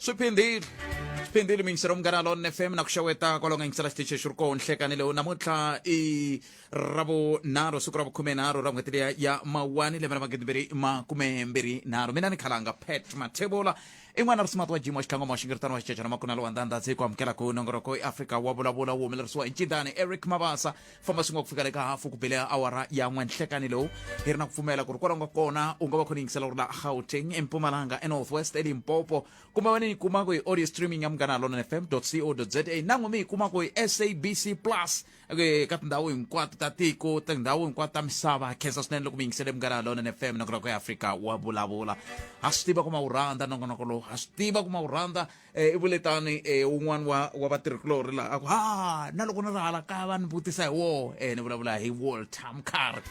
Swi phindhile swi phindhile miyingiselo Munghana Lonene FM na ku xeweta kwalomu ka yingisela xitichi xi ri koho nhlekani lowu. Namuntlha i Ravunharhu, siku ra vukhumenharhu ra n'hweti liya ya Mawani, lembe ra 2023. Mina ni khalanga Pat Mathebula i n'wana ri smart wa Jim wa Xitlangoma wa Xingiritano wa Xicecana Makuna lowa Ndandadzi ku amukela ku nongoloko i Afrika wa vulavula wu humelerisiwa hi Ncindani Eric Mabasa. Famba swin'we ku fika le ka hafu ku bele awara ya n'we nhlekani lowu. Hi ri na ku pfumela ku ri kwalaho nga kona u nga va khona yingisela u ri la Gauteng, eMpumalanga, eNorth West, eLimpopo, kumbe wena yi kumaka hi audio streaming ya Munghana Lonene FM co za, na n'we mi yi kumaka hi SABC Plus ka tindhawu hinkwato ta tiko, tindhawu hinkwato ta misava. Khensa swinene loko mi yingisele Munghana Lonene FM, nongonoko ya Afrika wa vulavula. Ha swi tiva ku ma wu rhandza nongonoko lowu, ha swi tiva ku ma wu rhandza. I vule tani un'wana wa vatirhikulorhi laha a ku ha na loko ni ri hala kaya va ni vutisa hi woho. Ni vulavula hi Walter Mkhari,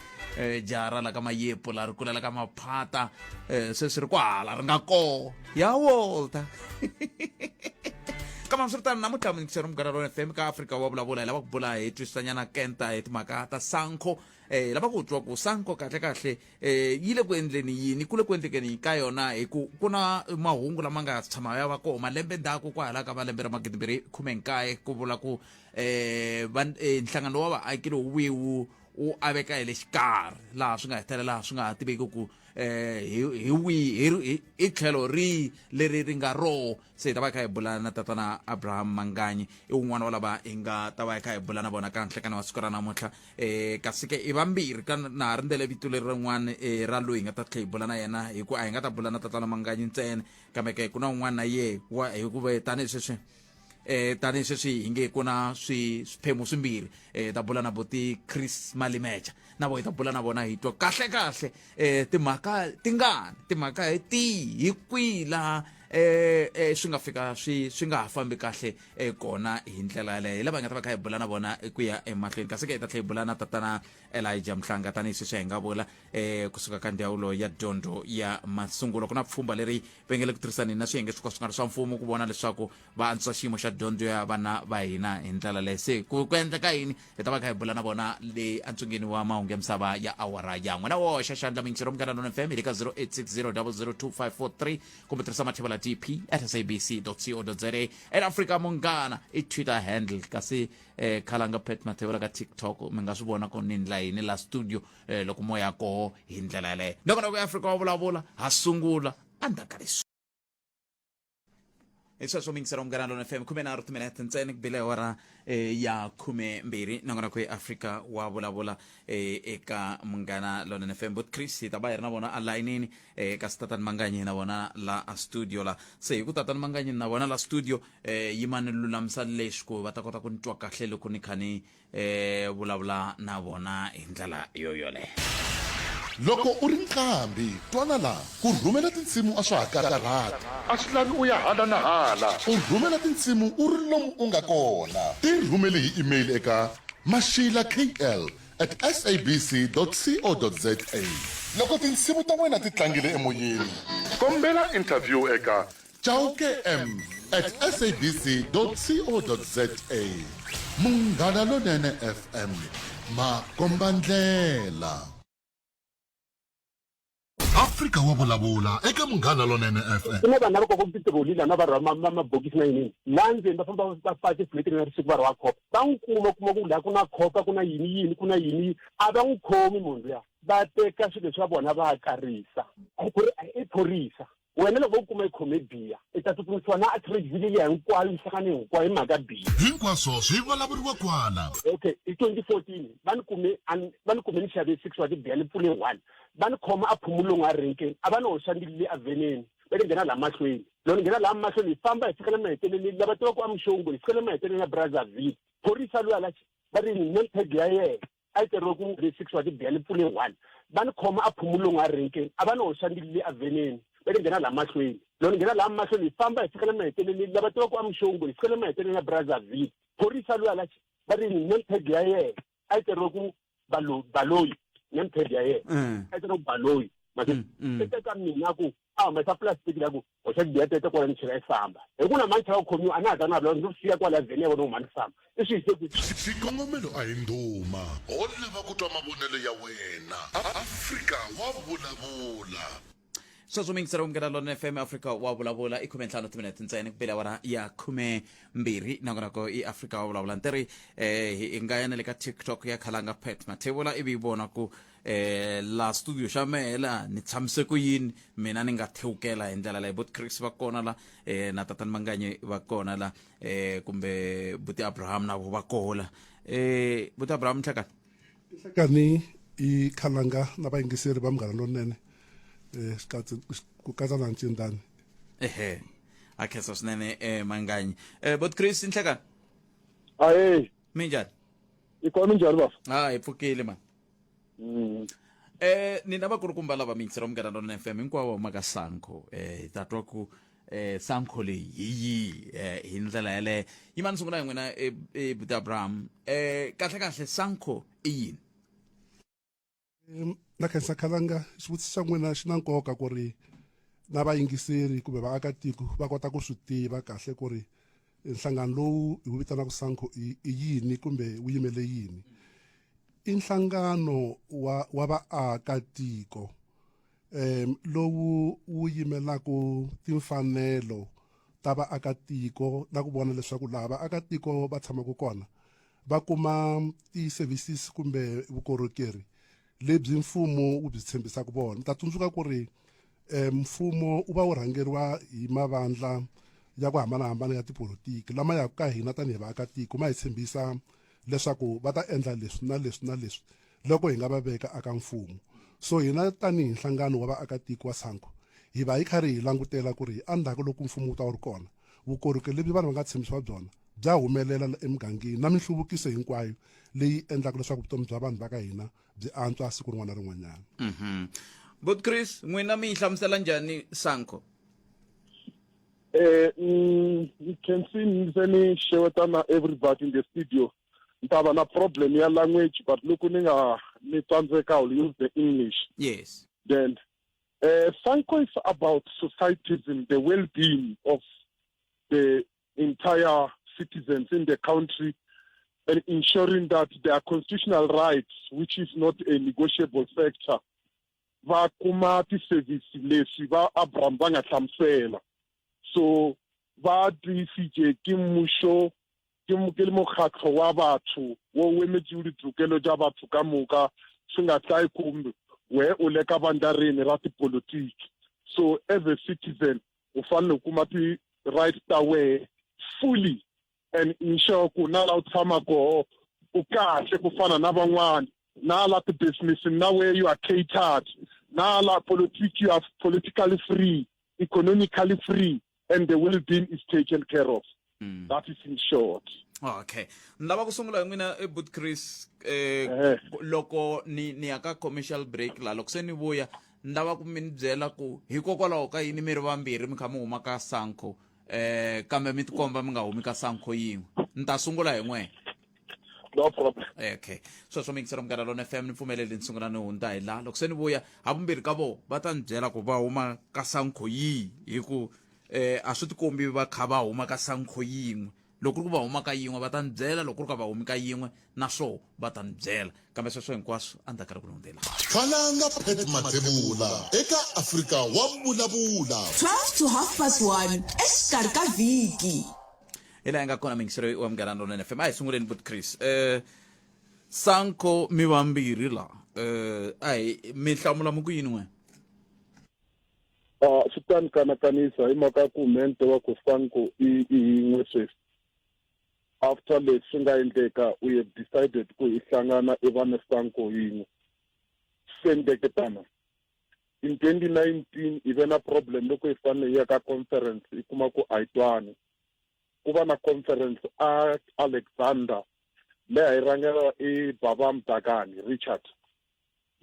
jaha ra la ka Mayepu la ri kulela ka Maphata, sweswi ri kwahala ri nga koho ya Walter. Kama swi ri tano, namuntlha muyingiseri Munghana Lonene FM ka Afrika wa vulavula, hi lava ku bula hi twisisanyana kenta hi timhaka ta Sanco. Hi lava ku twa ku Sanco kahle kahle yi le ku endleni yini, ku le ku endlekeni ka yona, hi ku ku na mahungu lama nga tshama ya va koho malembe ndzhaku kwahala ka malembe ra 2019, ku vula ku nhlangano wa vaaki lowu vuye wu aveka hi le xikarhi, laha swi nga hetelela swi nga ha tiveki ku hi wihi hi tlhelo rihi leri ri nga roho. Se hi ta va hi kha hi bula na tatana Abraham Manganyi, i wun'wana wa lava hi nga ta va hi kha hi bula na vona ka nhlekani wa siku ra namuntlha. Kasi ke i vambirhi ka na ha rindzele vito leri rin'wana ra loyi hi nga ta tlhela hi bula na yena, hi ku a hi nga ta bula na tatana Manganyi ntsena, kambe ke ku na un'wana na ye wa hikuva tanihi sweswi tanihi sweswi hi nge ku na swiphemu swimbirhi. Ta bula na buti Chris Malimecha, na vo hi ta bula na vona hi twa kahle kahle timhaka tingani, timhaka hi tihi, hi kwihi laha swi nga fika swi nga ha fambi kahle kona hi ndlela yaleyo. Hi lava hi nga ta va kha hi bula na vona ku ya emahlweni. Kasi ke hi ta tlhela hi bula na tatana Elijah Mhlanga, tanihi sweswi hi nga vula kusuka ka ndzawulo ya dyondzo ya masungulo, ku na pfhumba leri va nge le ku tirhisaneni na swiyenge swo ka swi nga ri swa mfumo ku vona leswaku va antswisa xiyimo xa dyondzo ya vana va hina hi ndlela leyi. Se ku endleka yini, hi ta va kha hi bula na vona le entsungeni wa mahungu ya misava ya awara ya n'we. Na woxa xandla muyingiseri wa Munghana Lonene FM hi le ka 0860002543, kumbe tirhisa mathevula dp at sabc co za, at Africa Munghana i Twitter handle, kasi khalanga Pat Mathevula ka TikTok. Mi nga swi vona ku ni ndla yini la studio loko moya koho hi ndlela yaleyo. Nongonoko ya Afrika wa vulavula ha sungula endzhaku ka leswi. Hi sweswo muyingiseri wa Munghana Lonene FM, 13 timinete ntsena ku bile hora ya 12, nongonoko ya Afrika wa vulavula eka Munghana Lonene FM. Bot Chris hi ta va hi ri na vona alayinini, kasi tatani Manganyi na vona la a studio la. Se hi ku tatani Manganyi na vona la studio, yimani lulamisa leswi ku va ta kota ku ni twa kahle loko ni kha ni vulavula na vona hi ndlela yo yoleyo. Loko u ri nqambi, twana la, ku rhumela tinsimu a swa ha karhati. A swi lavi u ya hala na hala. U rhumela tinsimu u ri lomu u nga kona. Ti rhumeli hi email eka mashilakl at sabc dot co dot za. Loko tinsimu ta wena ti tlangile emoyeni, kombela interview eka Chauke M at sabc dot co dot za. Munghana Lonene FM, makombandlela. Afrika wa vulavula eka Munghana Lonene FM. Ku na vanhu lava kokaka titiroli lana va rhwala mabokisi na yini laha ndzeni, va famba va faka tifuleti na risiku va rhwala khopa, va n'wi kuma ku laha ku na khopa, ku na yini yini, ku na yini, a va n'wi khomi munhu luya, va teka swilo swa vona va karisa ku ri i phorisa. Wena loko vo kuma i khome biya, i ta tsutsumisiwa na Atteridgeville liya hinkwayo, yi hlangane hinkwayo hi mhaka biya. Hinkwaswo swi vulavuriwa kwala. Okay, hi 2014 va ni kume a ni va ni kume ni xave 6 wa tibiya ni pfule 1, va ni khoma a Phomolong a renkeni, a va ni hoxa mbilu le a veneni, va ni nghena laha mahlweni. Loko ni nghena laha mahlweni hi famba hi fika le maheteleleni, lava tivaka a Mshongweni, hi fika le maheteleleni ya Brazzaville, phorisa luya la va ri name tag ya yena a yi tsariwe ku ri 6 wa tibiya ni pfule 1, va ni khoma a Phomolong a renkeni, a va ni hoxa mbilu le a veneni, va ni nghena laha mahlweni. Loko ni nghena laha mahlweni hi famba hi fika le maheteleleni, lava tivaka a Mshongweni, hi fika le maheteleleni ya Brazzaville, phorisa luya la va ri name tag ya yena a yi tsariwe ku Baloyi, name tag ya yena a yi tsariwe ku Baloyi. Mase i teka mina ku a humesa plastic la ku hoxa tibiya tete kwala ni chela i famba, hi ku na mani chava ku khomiwa, a na ha ta na vulavula, ndzi siya kwala vhene ya vona ku mhani famba i swi yise ku. Xikongomelo a hi ndhuma, ho lava ku twa mavonelo ya wena. Afrika wa vulavula. Sweswo mi yingisela Munghana Lonene FM, Afrika wa vulavula. I 15 timinete ntsena ku bela awara ya 12, nakona ko i Afrika wa vulavula. Ni ri hi nga ya na le ka TikTok ya Khalanga Pat Mathebula, ivi yi vona ku la studio xa mehe la ni tshamise ku yini mina ni nga thewukela hi ndlela leyi. Bot Chris va kona la, na tatani Manganyi va kona la, kumbe buti Abraham na vo va koho la. Buti Abraham, nhlekani. Nhlekani i Khalanga na vayingiseri va Munghana Lonene, ku katsa na Ncindani. Ehe, a khensa swinene, Manganyi. Bot Chris, nhlekani. Ahe. Minjhani? I kona, minjhani bava? Ah, hi pfukile mani. Ni na vakulukumba lava miyingisela Munghana Lonene FM hinkwavo humaka Sanco. Hi ta twa ku Sanco leyi hi yihi, hi ndlela yaleyo. Yimani, sungula hi n'wina, buti Abraham. Kahle kahle Sanco i yini? Na khensa Khalanga, xivutiso xa n'wina xi na nkoka ku ri na vayingiseri kumbe vaakatiko va kota ku swi tiva kahle ku ri nhlangano lowu hi wu vitanaka Sanco i yini kumbe wu yimele yini. I nhlangano wa vaakatiko lowu wu yimelaka timfanelo ta vaakatiko na ku vona leswaku laha vaakatiko va tshamaka kona va kuma ti-services kumbe vukorhokeri lebyi mfumo wu byi tshembisaka vona. Mi ta tsundzuka ku ri mfumo wu va wu rhangeriwa hi mavandla ya ku hambanahambana ya tipolotiki lama yaka ka hina tanihi vaakatiko ma hi tshembisa leswaku va ta endla leswi na leswi na leswi loko hi nga va veka aka mfumo. So hina tanihi nhlangano wa vaakatiko wa Sanco hi va hi karhi hi langutela ku ri endzhaku loko mfumo wu ta wu ri kona, vukorhokeri lebyi vanhu va nga tshembisiwa byona bya humelela emugangeni na minhluvukiso hinkwayo leyi endlaka leswaku vutomi bya vanhu va ka hina byi antswa siku rin'wana na rin'wanyana. But Chris, n'wina mi yi hlamusela njhani Sanco? Ni khensini se ni xeweta na everybody in the studio. Ni ta va na problem ya language, but loko ni nga ni tsandzeka, I will use the English. Yes. Then Sanco is about societism, the well-being of the entire citizens in the country, and ensuring that their constitutional rights, which is not a negotiable factor, va kuma ti-service leswi va Abraham va nga hlamusela. So va tiyisitse ke mmušo, ke mokgatlho wa batho wo o emetsego ditokelo tša batho ka moka, swi nga tlayi kumbe we o le ka vandla rini ra tipolotiki. So as a citizen u fanele u kuma ti-rights ta wehe fully and ensure ku na la u tshama koho u kahle ku fana na van'wana, na la tibusinessini na where you are catered, na la politiki you are politically free, economically free, and the well-being is taken care of. That is in short. Okay, ni lava ku sungula hi n'wina, but Chris, loko ni ya ka commercial break la, loko se ni vuya ni lava ku mi ni byela ku hikokwalaho ka yini mi ri vambirhi mi kha mi huma ka Sanco, kambe mi tikomba mi nga humi ka Sanco yin'we. Ni ta sungula hi n'we. No problem. Okay, sweswo mi yingisela Munghana Lona FM. Ni pfumeleli ni sungula ni hundza hi laha, loko se ni vuya havumbirhi ka vona va ta ni byela ku va huma ka Sanco yihi, hi ku a swi tikombi va kha va huma ka Sanco yin'we. Loko ku ri ku va huma ka yin'we va ta ni byela, loko ku ri ka va humi ka yin'we na swoho va ta ni byela, kambe sweswo hinkwaswo a ndzhaku ka loko ni hundzela. Khalanga Pat Mathebula eka Afrika wa Vulavula. 12 to half past 1 exikarhi ka vhiki. Hi laha hi nga kona muyingiseri wa Munghana Lonene FM. A hi sunguleni, but Chris, Sanco mi vambirhi la, a hi mi hlamula mi ku yini n'we? A swi ta ni kanakanisa hi mhaka ya ku mente wa ku Sanco i yin'we sweswi. After leswi nga endleka, we have decided ku hi hlangana i va na Sanco yin'we. Swi endleke tano in 2019, hi ve na problem loko hi fanele hi ya ka conference, hi kuma ku a hi twani. Ku va na conference a Alexander leyi a yi rhangela i Baba Mdakani Richard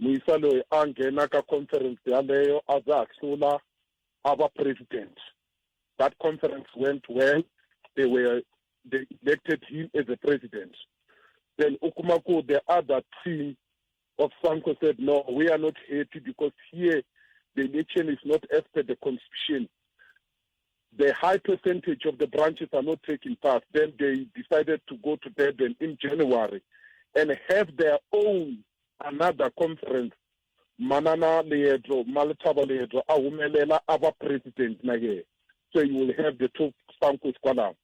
muyisa loyi a nghena ka conference yaleyo, a za a hlula, a va president. That conference went well, they elected him as a president. Then u kuma ku the other team of Sanco said, no, we are not happy because here the election is not as per the constitution. The high percentage of the branches are not taking part. Then they decided to go to Durban in January and have their own another conference. Manana Leetro, Malethaba Leetro a humelela a va president na yena. So you will have the two Sancos kwalaho.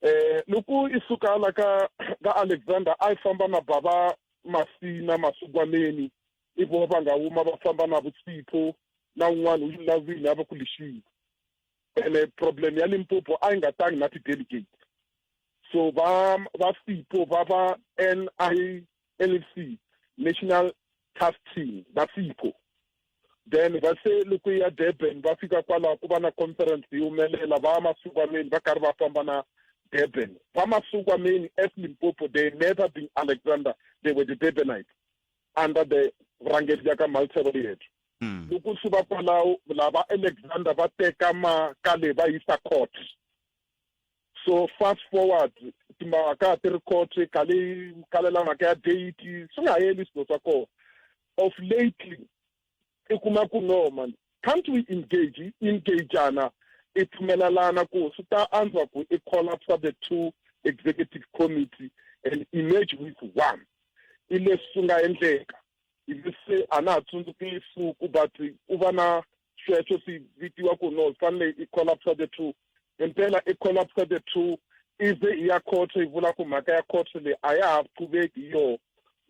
Eh loko i suka la ka ka Alexander a yi famba na baba Masina Masugwaneni i vo va nga huma va famba na Vusipho na un'wana u lavini a va ku lexini. Ene problem ya Limpopo a yi nga tangi na ti-delegate. So va va Sipho va va NILC National Task Team va Sipho. Then va se loko ya Durban va fika kwalaho ku va na conference yi humelela va Masukwaneni va karhi va famba na Durban. Va Masukwaneni as Limpopo they never been Alexander they were the Durbanites under the vurhangeri bya ka Malthebo Leeto. Loko swi va kwalaho lava Alexander va teka mhaka leyi va yisa court. So fast forward timhaka ti ri court khale khalela mhaka ya date swi nga heli swilo swa kona. Of lately i kuma ku no man can't we engage engageana i pfumelelana ku swi ta antswa ku i collapse the two executive committee and emerge with one. I leswi swi nga endleka. Ivi se a na ha tsundzuki siku but ku va na sweswo swi vitiwa ku no fanele i collapse the two. Impela i collapse the two ize i ya court yi vula ku mhaka ya court leyi a ya ha qhubeki hi yoho.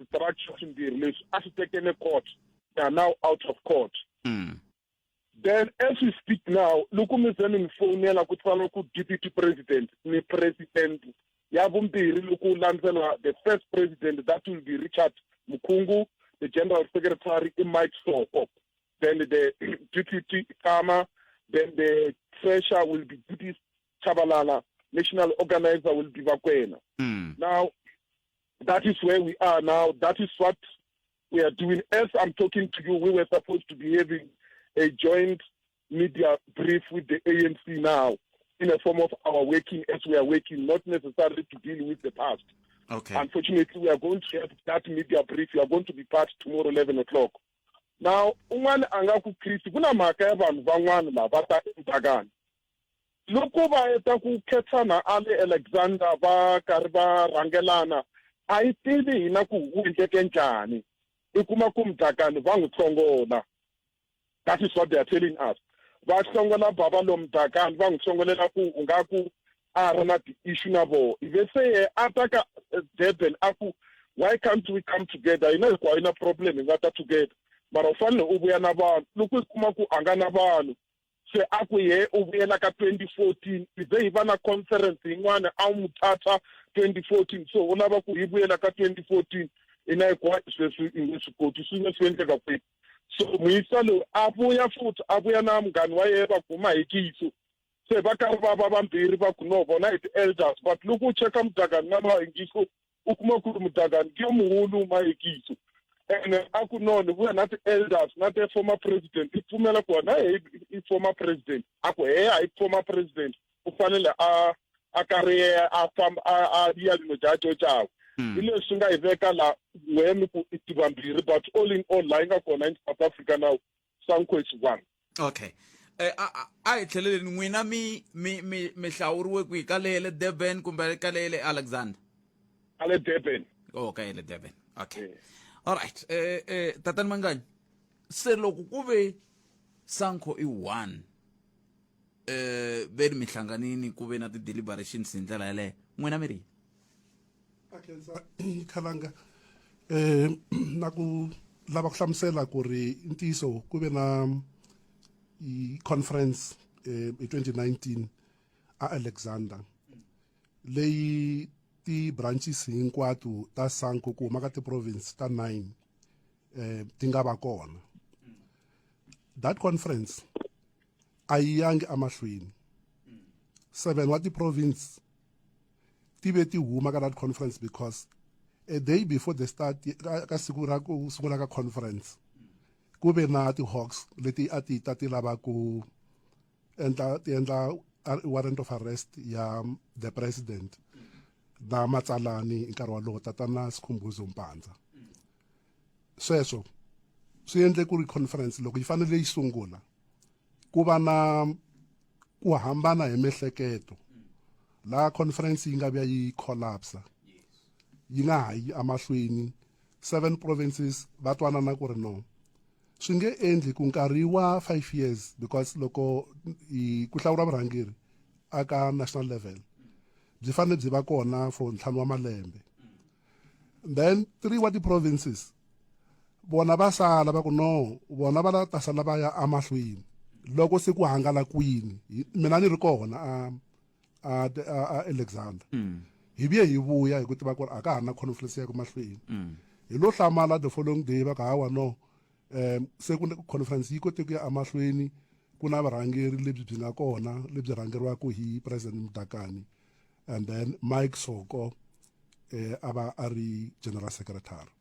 Structure swimbirhi leswi a swi tekele court they are now out of court. Then as we speak now loko mi ze mi ni fonela ku tsala ku deputy president ni president ya vumbirhi loko u landzela the first president that will be Richard Mkhungu, the general secretary i Mike Soko, then the deputy Kama, then the treasurer will be Judith Chabalala, national organizer will be Bakwena. Now that is where we are now. That is what we are doing. As I'm talking to you, we were supposed to be having a joint media brief with the ANC now in a form of our working as we are working, not necessarily to deal with the past. Unfortunately, we are going to have that media brief. We are going to be part tomorrow, 11 o'clock. Now, un'wana a nga ku Chris, ku na mhaka ya vanhu van'wana lava ta endzakana. Loko va heta ku khetsana a le Alexander va karhi va rhangelana, a yi tivi hina ku wu endleke njhani. I kuma ku Mdakane va n'wi hlongola. That is what they are telling us. Va hlongola baba lo Mdakane, va n'wi hlongolela ku u nga ku a ri na ti-issue na vona. Ivi se ye a ta ka Durban a ku why can't we come together? Hina hinkwayo yi na problem hi nga ta together. Mara u fanele u vuya na vanhu. Loko i kuma ku a nga na vanhu, se a ku ye u vuyela ka 2014 ize hi va na conference yin'wana a wu thatha 2014 so u lava ku hi vuyela ka 2014 ina hinkwayo sweswi i nge swi koti swi nge swi endleka kwihi. So muyisa loyi a vuya futhi a vuya na munghani wa yena va kuma hi kiso se va karhi va va vambirhi va ku no vona hi ti-elders but loko u cheka Mudakani na Mahingiso u kuma ku ri Mudakani ke muhulu Mahingiso ene a ku no ni vuya na ti-elders na ti-former president i pfumela ku na he i former president a ku he a i former president u fanele a a karhi a famba a ya lino jajo jawe. Hi leswi nga hi veka la n'we ku i tivambirhi but all in all la yi nga kona in South Africa now Sanco is one. Okay. A hi tlheleleni n'wina mi mi mi mi hlawuriwe kwihi ka leyi le Durban kumbe ka leyi le Alexander? A le Durban. Oh, ka le Durban. Okay. All right. Tatani Manganyi, se loko ku ve Sanco i one ve ri mihlanganini ku ve na ti-deliberations hi ndlela yaleyo n'wina mi ri a khensa khalanga na ku lava ku hlamusela ku ri ntiyiso ku ve na i-conference hi 2019 a Alexander leyi ti-branches hinkwato ta Sanco ku huma ka ti-province ta 9 ti nga va kona. That conference a yi yangi emahlweni. 7 wa ti-province ti ve ti huma ka that conference because a day before the start ka siku ra ku sungula ka conference ku ve na ti-hawks leti a ti ta ti lava ku endla ti endla warrant of arrest ya the president na matsalani hi nkarhi wolowo tatana Sikhumbuzo Mpanza. Sweswo swi endle ku ri conference loko yi fanele yi sungula ku va na ku hambana hi mehleketo laha conference yi nga vuya yi collapse yi nga ha yi emahlweni. 7 provinces va twanana ku ri no. Swi nge endli ku nkarhi wa 5 years because loko hi ku hlawuriwa vurhangeri aka national level byi fanele byi va kona for ntlhanu wa malembe. Then 3 wa ti-provinces vona va sala va ku no vona va la ta sala va ya emahlweni loko se ku hangalakwini mina ni ri kona a a a Alexander mm. hi vuye hi vuya hi ku tiva ku ri a ka ha na conference ya ku mahlweni mm. hi lo hlamala the following day va ku hawa no um se ku conference yi kote ku ya emahlweni ku na vurhangeri lebyi byi nga kona lebyi rhangeriwaka hi president Mdakani and then Mike Soko eh a va a ri general secretary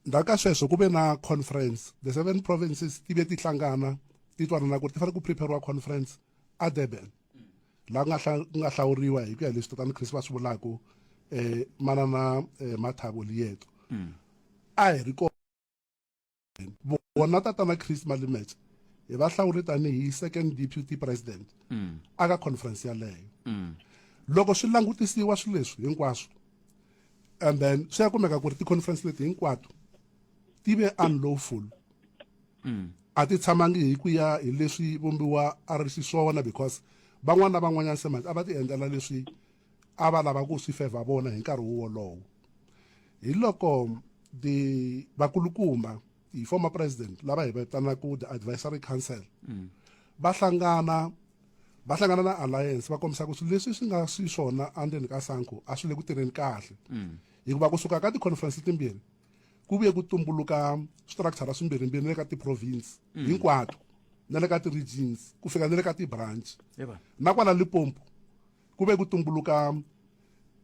ndzhaku ka sweswo ku ve na conference the seven provinces ti ve ti hlangana ti twanana ku ri ti fanele ku prepariwa conference a Durban laha ku nga ku nga hlawuriwa hi ku ya leswi tatana Chris va swi vulaka eh manana eh, Mathabo Lieto mm. a hi ri kona vona tatana Chris Malimetse hi va hlawule tanihi second deputy president mm. aka conference yaleyo mm. loko swi langutisiwa swilo leswi hinkwaswo and then swi ya kumeka ku ri ti-conference leti hinkwato ti ve unlawful mm. a ti tshamangi hi ku ya hi leswi vumbiwa a ri xiswona because van'wana na van'wanyana se manje a va ti endlela leswi a va lava ku swi favor vona hi nkarhi wolowo hi loko the vakulukumba the former president lava hi vitanaka the advisory council mm. va hlangana va hlangana na alliance va kombisa ku swilo leswi swi nga swi swona endzeni ka sanco a swi le ku tirheni kahle mm. hikuva kusuka ka ti-conference timbirhi ku vuye ku tumbuluka structure swimbirhimbirhi na le ka ti-province mm. hinkwato na le ka ti-regions ku fika na le ka ti-branch na kwala Limpopo ku ve ku tumbuluka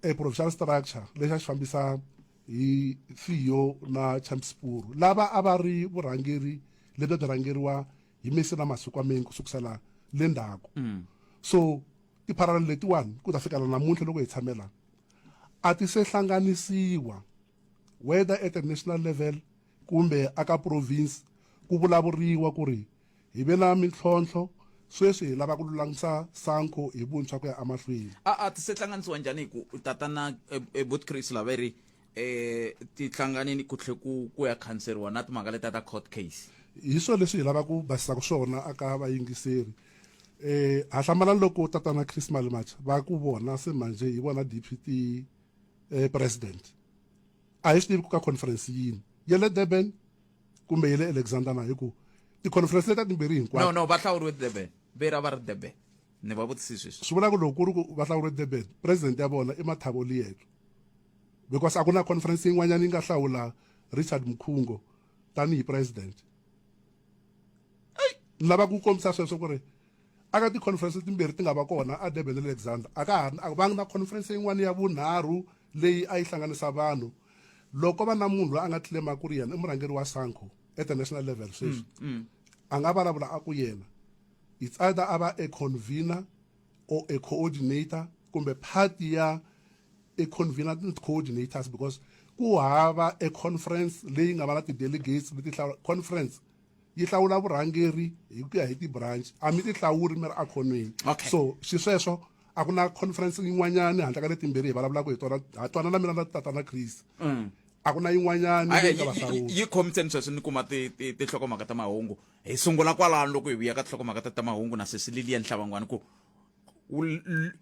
a provincial structure lexi a xi fambisa hi Theo na Champspuru lava a va ri vurhangeri lebyi byi rhangeriwa hi Messi na Masikwameni ku sukusela le ndzhaku mm. so tipharalelo letiwani ku ta fikela namuntlha loko hi tshamela a ti se hlanganisiwa whether at a national level kumbe aka province ku vulavuriwa ku ri hi ve na mintlhontlho sweswi hi lava ku lulamisa sanco hi vuntshwa ku ya emahlweni a a ti se hlanganisiwa njhani hi ku tatana bot chris lava ri eh ti hlanganini ku tlhe ku ku ya khanseriwa na timhaka letiya ta court case hi swona leswi hi lavaka ku basisaka swona aka vayingiseri eh ha hlamala loko tatana Chris Malimacha va ku vona se manje hi vona deputy eh, president a hi swi tivi ku ka conference yini ya le Durban kumbe ya le Alexander na hi ku ti-conference leta timbirhi hinkwato no no va hlawuriwe Durban ve ra va ri Durban ni va vutisi sweswi swi vula ku loko ku ri ku va hlawuriwe Durban president ya vona i Mathabo Leeto because a ku na conference yin'wanyana yi nga hlawula Richard Mkhungo tanihi president ni lava ku kombisa sweswo ku ri aka ti-conference timbirhi ti nga va kona a Durban na Alexander a ka ha a vangi na conference yin'wana ya vunharhu leyi a yi hlanganisa vanhu loko va na munhu loyi a nga claima ku ri yena i murhangeri wa Sanco at the national level sweswi mm, mm. a nga vulavula a ku yena it's either a va a convener or a coordinator kumbe part ya a convener ni coordinators because ku hava a conference leyi nga va na ti-delegates leti hlawula conference yi hlawula vurhangeri hi ku ya hi ti-branch a mi ti hlawuri mi ri akhonweni okay. so xisweswo a ku na conference yin'wanyani handle ka letimbirhi hi vulavulaka hi tona ha twanana mina na tatana Chris mm. a ku na yin'wanyani leyi nga va hlawula yi khomiseni sweswi ni kuma tinhlokomhaka ta mahungu hi sungula kwalano loko hi vuya ka tinhlokomhaka ta mahungu na sesi Lilian Hlabangwani ku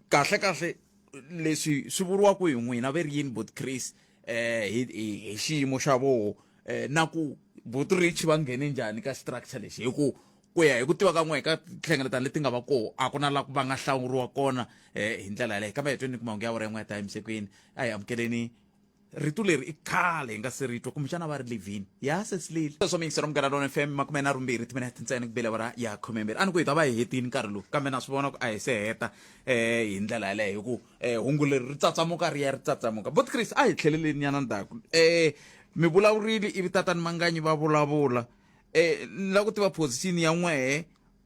kahle kahle leswi swi vuriwaka hi n'wina ve ri yini bot Chris eh hi hi xiyimo xa voho eh na ku bot Rich va nghene njhani ka structure lexi hi ku ku ya hi ku tiva ka n'we ka tinhlengeletano leti nga va koho a ku na la va nga hlawuriwa kona eh hi ndlela yaleyo kambe hi tweni ku mahungu ya wena yin'we ya times kwini a hi amukeleni rito leri i khale hi nga se ri twa kumbexana va ri livhini ya sesilile sweswo miyingiselo munghana lona fm makume na rumbirhi timinete ntsena ku bele awara ya khumembirhi a ni ku hi ta va hi hetini nkarhi lowu kambe na swi vona ku a hi se heta um hi ndlela yaleyo hi ku um hungu leri ri tsatsamuka ri ya ri tsatsamuka bot chris a hi tlheleleni nyana ndzhaku um mi vulavurile ivi tatani manganyi va vulavula um ni lava ku tiva position ya n'wehe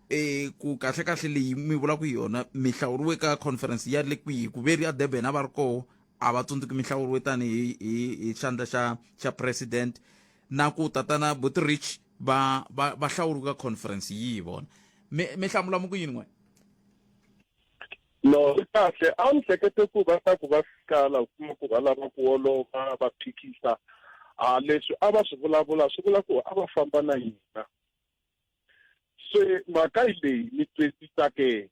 e ku kahle kahle leyi mi vulaka yona mi hlawuriwe ka conference ya le kwihi ku veri ya Durban a va ri koho a va tsundzuki mi hlawuriwe tanihi hi hi xandla xa xa president na ku tatana Butrich va va va hlawuriwe ka conference yihi vona mi mi hlamula mi ku yini n'we no swi kahle a ni hlekete ku va ta ku va fika la u kuma ku va lava ku olova va phikisa. A leswi a va swi vulavula swi vula ku a va famba na hina. Se mhaka hi leyi ni twisisa ke.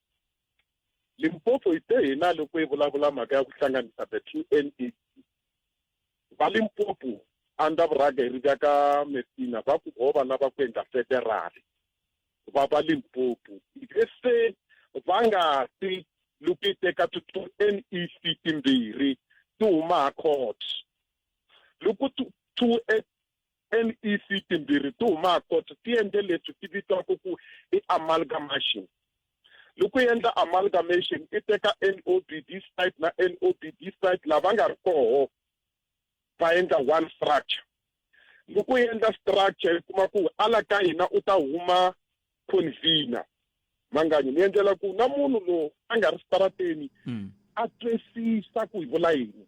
Limpopo hi te hina loko hi vulavula mhaka ya ku hlanganisa the two NEC. Va Limpopo under vurhangeri bya ka Messina va ku vo va lava ku endla federal va va Limpopo. Se va nga ti loko yi teka ti two NEC timbirhi ti huma court. Loko two NEC timbirhi ti huma court ti endle leswi ti vitiwaka ku i amalgamation. Loko i endla amalgamation i teka NOB this side na NOB this side lava nga ri koho va endla one structure. Loko i endla structure i kuma ku ala ka hina u ta huma convener. Manganyi ni endlela ku na munhu lowu a nga ri xitarateni a twisisa ku hi vula yini.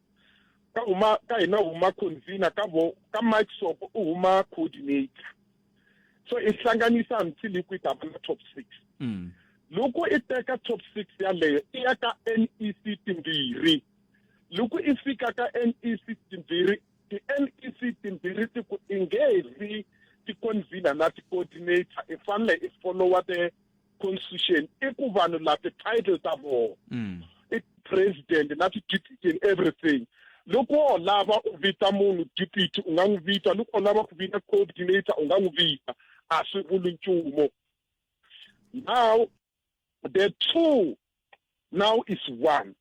Ka huma ka hina huma convener ka vo ka Mike Soko u huma coordinator. So i hlanganisa until ku i ta va na top 6. Loko i teka top 6 yaleyo i ya ka NEC timbirhi. Loko i fika ka NEC timbirhi, ti NEC timbirhi ti ku i nge vi ti-convener na ti-coordinator, i fanele i followa the constitution. I ku vanhu la ti-title ta vona i president na ti-deputy and everything. Loko wo lava u vita munhu deputy u nga n'wi vita, loko u lava ku vita coordinator u nga n'wi vita, a swi vuli nchumu. Now the two now is one.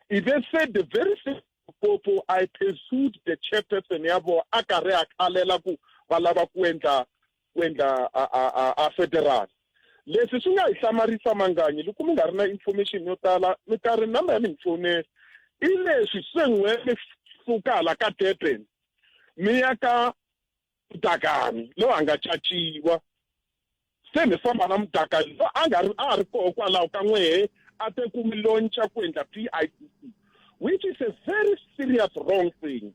If they said the very same Popo, I pursued the chairperson ya vona a karhi a khalela ku va lava ku endla ku endla a federal. Leswi swi nga hi hlamarisa Manganyi loko mi nga ri na information yo tala, mi karhi number ya mi ni fonela. I leswi se n'we mi suka hala ka Durban mi ya ka Mudakani loyi a nga caciwa. Se mi famba na Mudakani loyi a nga ri a ri koho kwalaho ka n'wehe a te ku mi lonca ku endla PICC, which is a very serious wrong thing.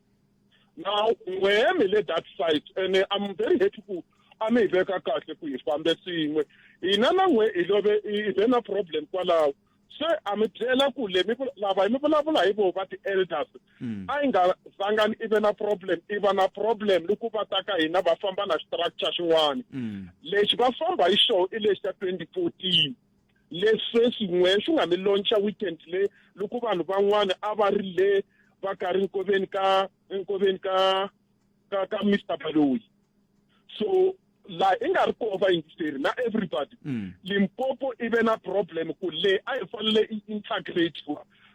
Now n'wehe mi le that side and I'm very happy ku a mi hi veka kahle ku hi fambe swin'we. Hina na n'we hi love hi ve na problem kwalaho. Se a mi byela ku le mi lava mi vulavula hi vo va ti-elders. A yi nga zanga i ve na problem, i va na problem loko va ta ka hina va famba na structure xin'wana. Lexi va famba hi xona i lexi xa 2014. Leswi sweswi n'we swi nga mi launcha weekend le loko vanhu van'wana a va ri le va karhi nkoveni ka nkoveni ka ka ka Mister Baloyi. So la i nga ri koho vayingiseri na everybody. Limpopo i ve na problem ku le a yi fanele i integrate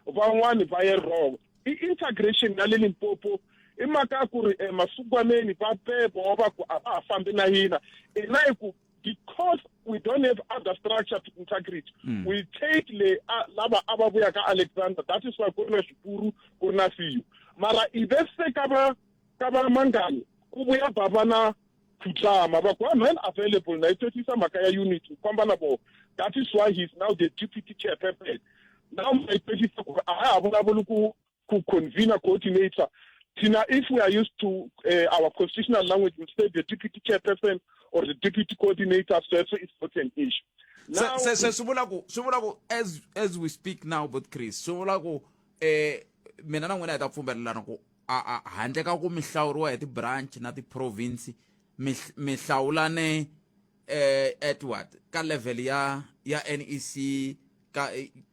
van'wani va ye wrong. I integration ya le Limpopo i mhaka ya ku ri emasukwaneni va pepo va ku a va ha fambi na hina. Ina i ku because we don't have other structure to integrate, we take le lava a va vuya ka Alexander. That is why ku ri na Xipuru, ku ri na Fiyo. Mara i ve se ka va ka va Manganyi ku vuya bava na Khutlama va ku I'm available na yi twisisa mhaka ya unity ku famba na vona. That is why he is now the deputy chairperson. Now ma yi twisisa ku a ha vulavuli ku ku convener coordinator. Thina, if we are used to our constitutional language, we say the deputy chairperson or the deputy coordinator, so it's not an issue. Now, se se swi vula ku swi vula ku as we speak now, but Chris, swi vula ku mina na n'wina hi ta pfumelelana ku a handle ka ku mi hlawuriwa hi ti-branch na ti-province, mi hlawulane at what ka level ya ya NEC ka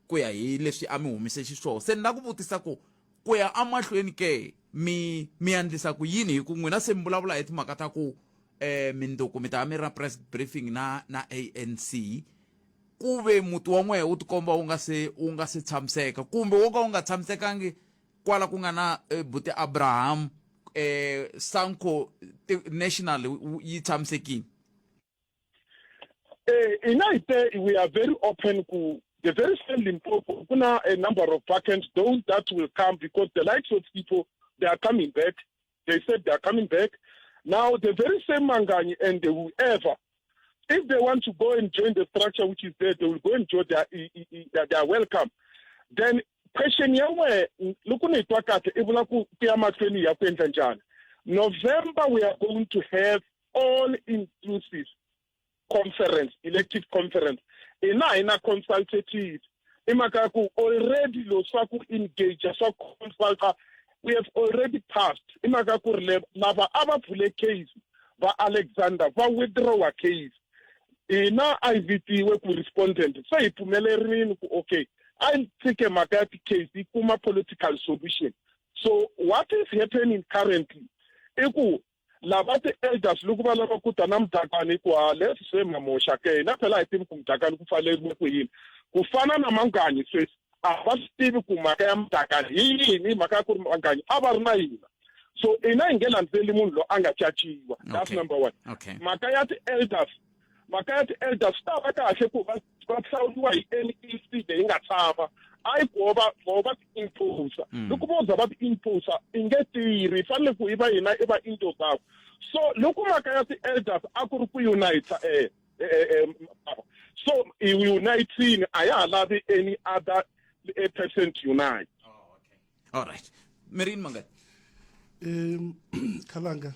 ku ya hi leswi a mi humise xiswona. Se ni la ku vutisa ku ku ya amahlweni ke mi mi endlisa ku yini hi ku n'wina se mi vulavula hi timhaka ta ku minduku mi ta mi ri na press briefing na na ANC ku ve muti wa n'wehe wu tikomba wu nga se wu nga se tshamiseka kumbe wo ka wu nga tshamisekangi kwala ku nga na buti Abraham Sanco National yi tshamisekile. Ina hi te we are very open ku the very same Limpopo ku na a number of vacants, those that will come because the likes of people, they are coming back. They said they are coming back. Now the very same Manganyi and whoever, if they want to go and join the structure which is there, they will go and join. They are welcome. Then question ya n'we loko ni twa kahle i vula ku ku ya mahlweni ya ku endla njhani. November we are going to have all inclusive conference, elective conference. Ina hi na consultative. I mhaka ya ku already lo swa ku engage swa consulta We have already passed. I mhaka ku ri lava a va pfule case va Alexander va withdraw case. Hina a hi vitiwe ku respondent se hi pfumelerini ku okay a yi tshike mhaka ya ti-case yi kuma political solution. So what is happening currently i ku lava ti-elders loko va lava ku ta na mudakani ku ha leswi se mamoxa ke hina phela a hi tivi ku mudakani ku pfaleriwe ku yini ku fana na manganyi sweswi a va swi tivi ku mhaka ya mudakani hi yini hi mhaka ya ku ri manganyi a va ri na hina so ina hi nge landzeli munhu loyi a nga caciwa that's number one mhaka ya ti-elders mhaka ya ti-elders swi ta va kahle ku va va hlawuriwa hi N_E_C leyi nga tshama a yi ku va vo va ti-imposer mm. loko vo za va ti-imposer i nge tirhi fanele ku i va hina i va indozaka so loko mhaka ya ti-elders a ku ri ku unite eh, eh, eh, so i unitini a ya ha lavi any other person to unite oh, okay. All right mirini mangani um khalanga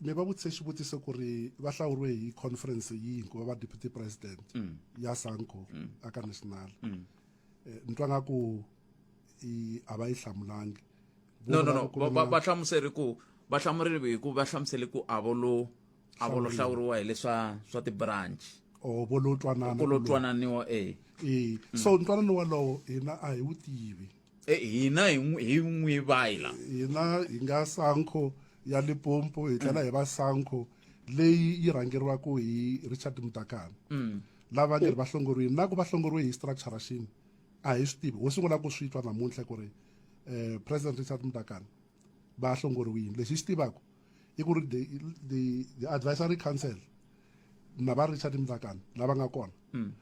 mi va vutise xivutiso ku ri va hlawuriwe hi conference yihi ku va va deputy president mm. ya sanco mm. aka national mm. eh, ni twa nga ku a va yi hlamulangi no no no va hlamuseri ku va hlamurile hi ku va hlamusele ku a vo lo a vo lo hlawuriwa hi leswa swa ti-branch o vo lo twanana ku lo twananiwa e e so ntwanano walowo hina a hi wu tivi Eh, hina hi n'wi hi n'wi vayila hina hi nga sankho ya Limpopo hi tlhela hi va sankho leyi yi rhangeriwaka hi Richard Mutakana mm. lava nge va hlongoriwile na ku va hlongoriwe hi structure xini a hi swi tivi ho sungula ku swi twa namuntlha ku ri eh, president Richard Mutakana va hlongoriwile lexi hi xi tivaka i ku ri the, the, the advisory council na va Richard Mutakana lava nga kona mm.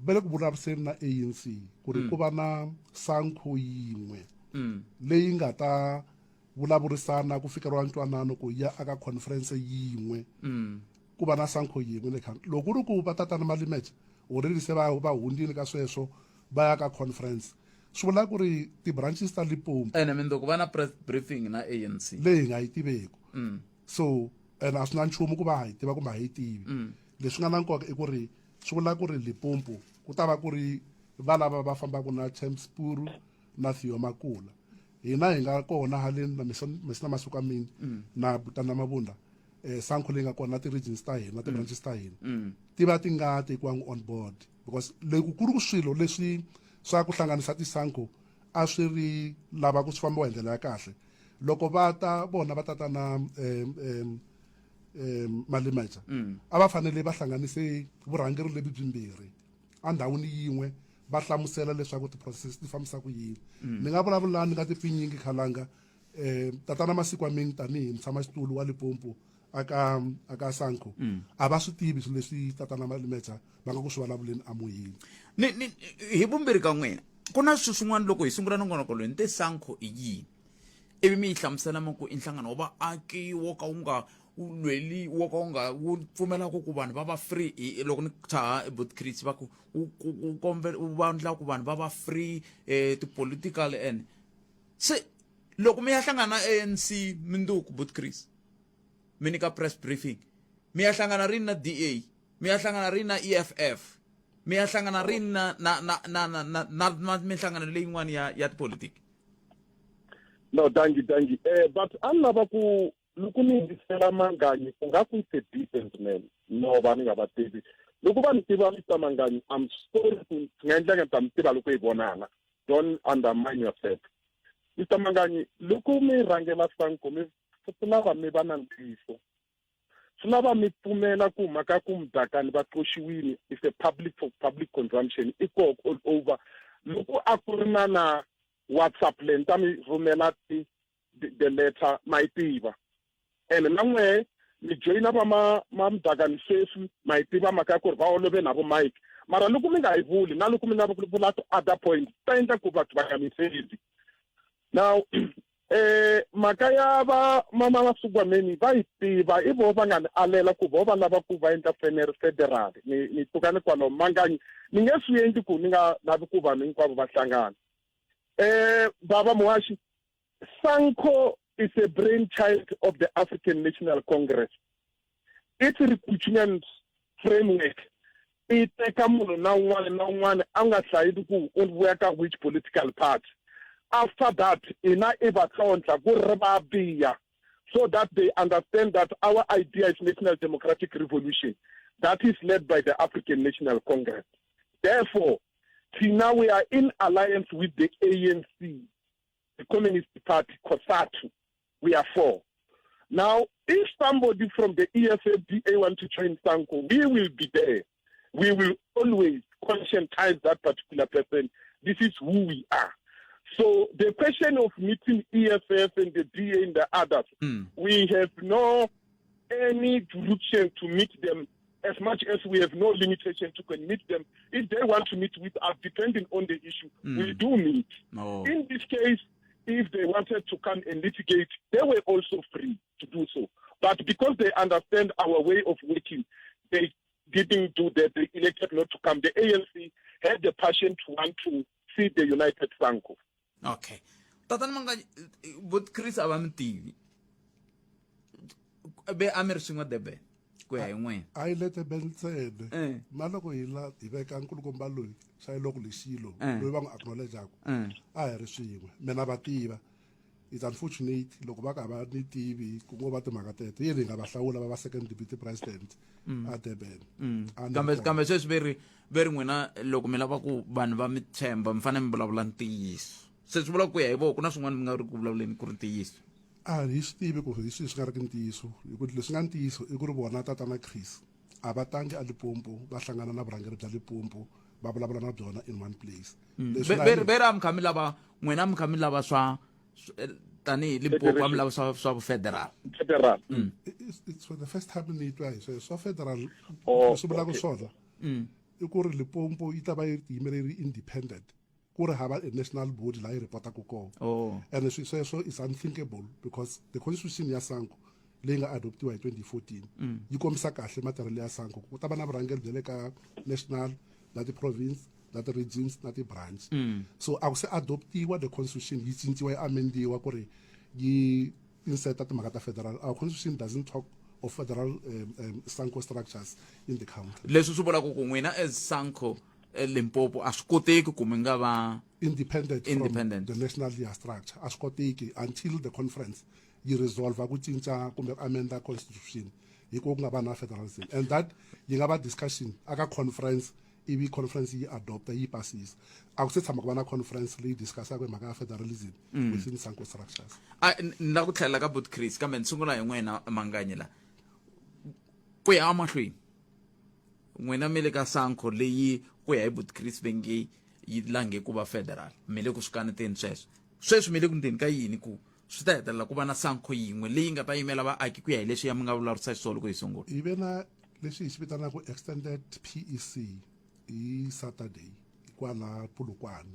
Va le ku vulavuriseni na ANC ku ri mm. ku va na sankho yin'we mm. leyi nga ta vulavurisana ku fikeriwa ntwanano ku ya aka conference yin'we mm. ku va na sankho yin'we le khale loko ku ri ku va tatana malimeja already se va va hundzile ka sweswo va ya ka conference swi vula ku ri ti-branches ta Limpopo ene mindzuku va na press briefing na ANC leyi hi nga yi tiveku so ene a swi na nchumu ku va ha yi tiva kumbe a hi yi tivi leswi nga na nkoka i ku ri swi vula ku ri Limpopo ku ta va ku ri valava va fambaka na Champs Puru na Theo Makula hina hi nga kona haleni na Mesina Masukamini mm. na Butana Mabunda eh sankho leyi nga kona na ti-regions ta hina ti-branches ta hina mm. ti va ti nga tekiwangi on board because loko ku ri ku swilo leswi swa ku hlanganisa tisankho a swi ri lava ku swi fambiwa hi ndlela ya kahle loko va ta vona va tata na um, um, um malimeja mm. a va fanele va hlanganise vurhangeri lebyi byimbirhi endhawini yin'we va hlamusela leswaku ti-process ti fambisa ku yini mm. ni nga vulavula ni nga ti pfinyingi khalanga um tatana masiku wa mingi tanihi mutshamaxitulu wa Limpopo aka aka Sanco mm. a va swi tivi swilo leswi tatana Malimeja va nga ku swi vulavuleni amoyeni ni ni hi vumbirhi ka n'wina ku na swilo swin'wana loko hi sungula nongonoko loyi ni te Sanco i yini ivi mi yi hlamusela mi ku i nhlangano wa vaaki wo ka wu nga wu lweli wo ka wu nga wu pfumelaka ku vanhu va va free loko ni tshaha ebotcris va ku wu kombela wu vandla ku vanhu va va free um ti-political and se loko mi ya hlangana na ANC minduku botcris mi nyika press briefing mi ya hlangana rini na DA mi ya hlangana rini na EFF mi ya hlangana rini na na na na na na na na minhlangano leyin'wana ya ya tipolitiki no dangi dangi eh but a ni lava ku loko ni yingisela manganyi ku nga ku is a decent man no va ni nga va tivi loko va ni tiva Mr Manganyi I'm sorry ku swi nga endleka ni ta mi tiva loko hi vonana don't undermine yourself Mr Manganyi loko mi rhangela Sanko mi swi lava mi va na ntiyiso swi lava mi pfumela ku mhaka ku mudakani va qoxiwini is a public for public consumption i koko all over loko a ku ri na na whatsapp leyi ni ta mi rhumela ti the letter ma yi tiva ene na n'wehe mi joyina va ma ma mudakani sweswi ma yi tiva mhaka ya ku ri va olove na vo mike mara loko mi nga yi vuli na loko mi lava ku vula ti-other point ta endla ku batho va nga mi tshembi now eh mhaka ya va mama va Sukwameni va yi tiva i vo va nga ni alela ku vo va lava ku va endla fenere federal ni ni tsuka ni kwalomu manganyi ni nge swi endli ku ni nga lavi ku vanhu hinkwavo va hlangana eh baba Muhashi Sanco is a brainchild of the African National Congress its recruitment framework i teka munhu na un'wana na un'wana a nga hlayili ku u vuya ka which political party. After that, ina i va tlontlha ku ri va biya so that they understand that our idea is national democratic revolution that is led by the African National Congress. Therefore, thina we are in alliance with the ANC, the Communist Party, COSATU. We are four. Now, if somebody from the EFFDA want to join SANCO, we will be there. We will always conscientize that particular person. This is who we are. So the question of meeting EFF and the DA and the others, we have no any direction to meet them as much as we have no limitation to can meet them. If they want to meet with us, depending on the issue, we do meet. Oh. In this case, if they wanted to come and litigate, they were also free to do so. But because they understand our way of working, they didn't do that. They elected not to come. The ANC had the passion to want to see the United SANCO. Okay. Tatana Manganyi, vot Chris a va mi tivi. Ve a mi ri swin'we Durban ku ya hi n'wina. A yi le Durban ntsena. Eh. Na loko hi la hi veka nkulukumba loyi xa loko lexilo Eh. loyi va n'wi acknowledgeaku Eh. a hi ri swin'we mina va tiva it's unfortunate loko va ka va ni tivi ku ngo va timhaka teto yini hi nga va hlawula va va second deputy president a Durban A ni Kambe kona. kambe sweswi ve ri ve ri n'wina loko mi lava ku vanhu va mi tshemba mi fanele mi vulavula ntiyiso. Se swi vula ku ya hi voho ku na swin'wana mi nga ri ku vulavuleni ku ri ntiyiso. A hi swi tivi ku hi swihi swi nga ri ki ntiyiso hi ku leswi nga ntiyiso i ku ri vona tatana Chris a va tangi a Limpopo va hlangana na vurhangeri bya Limpopo va vulavula na byona in one place. Leswi Ve ve ri a mi kha mi lava n'wina a mi kha mi lava swa tanihi Limpopo a mi lava swa swa federal. Federal. It's for the first time ni twa hi sweswo swa federal Oh, leswi vulaka okay. swona i ku ri Limpopo yi ta va yi tiyimele yi ri independent ku ri hava a national body laha yi reportaka kona Oh. and swi sweswo is unthinkable because the constitution ya SANCO leyi nga adoptiwa hi 2014 yi kombisa kahle matirhelo ya SANCO ku ta va na vurhangeri bya le ka national na ti-province na ti-regions na ti-branch so a ku se adoptiwa the constitution yi cinciwa yi amendiwa ku ri yi inserta timhaka ta federal. Our constitution doesn't talk of federal SANCO structures in the country. Leswi swi vulaka ku n'wina as SANCO Limpopo a swi koteki ku mi nga va independent, Independent. from the national year structure. A swi koteki until the conference yi resolve ku cinca kumbe ku amenda constitution hi ku nga va na federalism, and that yi nga va discussion aka conference ivi conference yi adopta yi pasisa. A ku se tshama ku va na conference leyi discussaka hi mhaka ya federalism within SANCO structures. A ni la ku tlhelela ka Bot Chris kambe ni sungula hi n'wina Manganyi la ku ya emahlweni n'wina mi le ka SANCO leyi ku ya hi Bot Chris ve nge yi lange ku va federal mi le ku swi kaneteni sweswo sweswi mi le ku ndzeni ka yini ku swi ta hetelela ku va na SANCO yin'we leyi nga ta yimela vaaki ku ya hi leswi ya mi nga vulavurisa xiswona loko hi sungula. Hi ve na leswi hi swi vitanaka extended PEC hi Saturday kwala Polokwane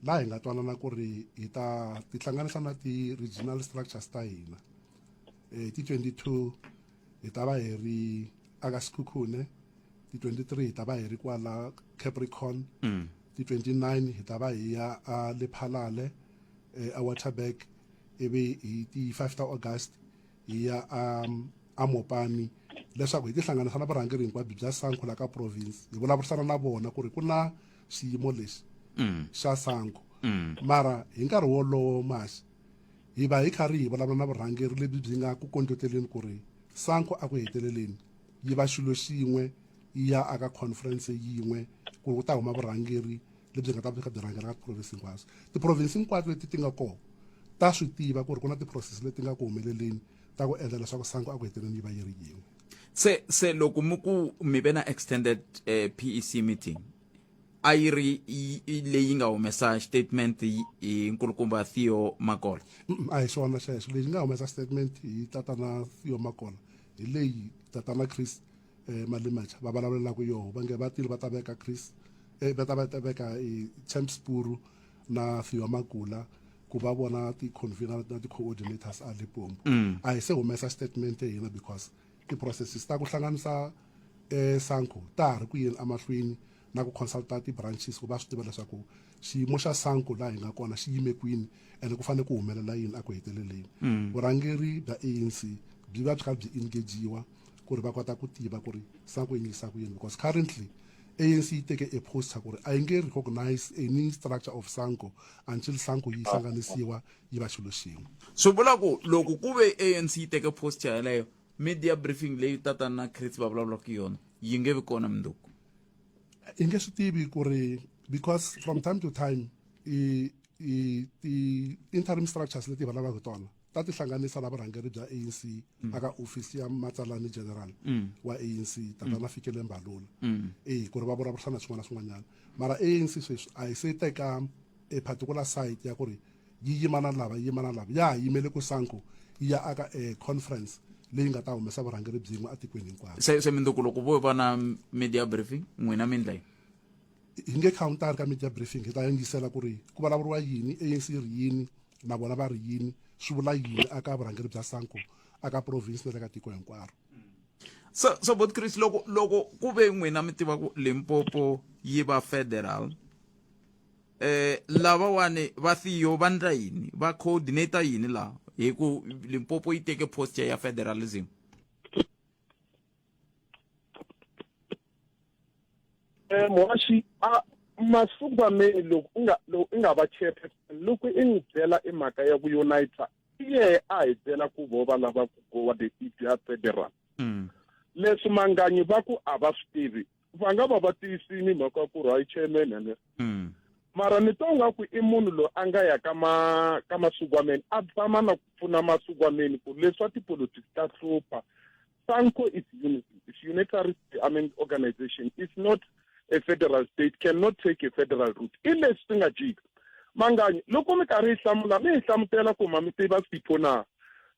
laha hi nga twanana ku ri hi ta tihlanganisa na ti-regional structures ta hina. Ti 22 hi ta va hi ri aka Sekhukhune, ti 23 hi ta va hi ri kwala Capricorn, ti 29 hi ta va hi ya a Lephalale, a Waterberg, ivi hi ti 5 ta August hi ya a Mopani leswaku hi tihlanganisa na vurhangeri hinkwabyo bya SANCO la ka province hi vulavurisana na vona ku ri ku na xiyimo lexi xa SANCO. Mara hi nkarhi wolowo maxi hi va hi karhi hi vulavula na vurhangeri lebyi byi nga ku kondleteleni ku ri SANCO a ku heteleleni yi va xilo xin'we yi ya aka conference yin'we ku ku ta huma vurhangeri lebyi nga ta va byi kha byi rhangela ka tiprovince hinkwazo. Tiprovince hinkwato leti ti nga kona ta swi tiva ku ri ku na ti-process leti nga ku humeleleni ta ku endla leswaku SANCO a ku heteleleni yi va yi ri yin'we. Se se loko mi ku mi ve na extended PEC meeting a yi ri leyi nga humesa statement hi nkulukumba Theo Makola? A hi xona xexo. Leyi nga humesa statement hi tatana Theo Makola hi leyi tatana Chris Malimacha va vulavulelaka yoho va nge va tile va ta veka Chris va ta va ta veka Champs Puru na Theo Makula ku va vona ti-convener na ti-coordinators a Limpopo. A hi se humesa statement hina because ti-processes ta ku hlanganisa SANCO ta ha ri ku yeni emahlweni na ku consulta ti-branches ku va swi tiva leswaku xiyimo xa SANCO laha hi nga kona xi yime kwini ene ku fanele ku humelela yini a ku heteleleni. Vurhangeri bya ANC byi va byi kha byi engagiwa ku ri va kota ku tiva ku ri SANCO yi endlisa ku yini because currently ANC yi teke a posture ku ri a yi nge recognize any structure of SANCO until SANCO yi hlanganisiwa yi va xilo xin'we. Swi vula ku loko ku ve ANC yi teke posture yeleyo, media briefing leyi tatana na Chris va vulavulaka hi yona yi nge vi kona mundzuku. Hi nge swi tivi ku ri because from time to time i i ti-interim structures leti hi vulavulaka hi tona ta tihlanganisa na vurhangeri bya ANC mm. aka ofisi ya matsalani general mm. wa ANC tatana mm. Fikele Mbalula mm. eh ku ri va vulavurisana swin'wana na swin'wanyana mara ANC sweswi a yi se teka a particular site ya ku ri yi yima na lava yi yima na lava ya ha yimele ku sanko yi ya aka a conference leyi nga ta humesa vurhangeri byin'we etikweni hinkwaro se se mindzuku loko vo va na media briefing n'wina mi ndla yini hi nge counter ka media briefing hi ta yingisela ku ri ku vulavuriwa yini ANC yi ri yini na vona va ri yini swi vula yini aka vurhangeri bya sanko aka province na le ka tiko hinkwaro so so bot Chris loko loko ku ve n'wina mi tiva ku Limpopo yi va federal eh lavawani va Theo va ndla yini va coordinator yini laha hi ku Limpopo yi teke posture ya federalism Eh, muhaxi a masungwameni loko u nga loko i nga va chairperson loko i n'wi byela i mhaka ya ku unite i yehe a hi byela ku vo va lava ku gowa the issue ya federal mm. leswi manganyi va ku a va swi tivi va nga va va tiyisini mhaka ya ku ri hayi chairman ene mm. mara ni twa nga ku i munhu loyi a nga ya ka ma ka masugwameni a tshama na ku pfuna masugwameni ku leswa tipolotiki ta hlupha SANCO is unity. It's unitary, I mean, organization. It's not a federal state, cannot take a federal route. I leswi swi nga jika. Manganyi, loko mi karhi yi hlamula, mi hi hlamutela ku ma mi tiva Sipho na?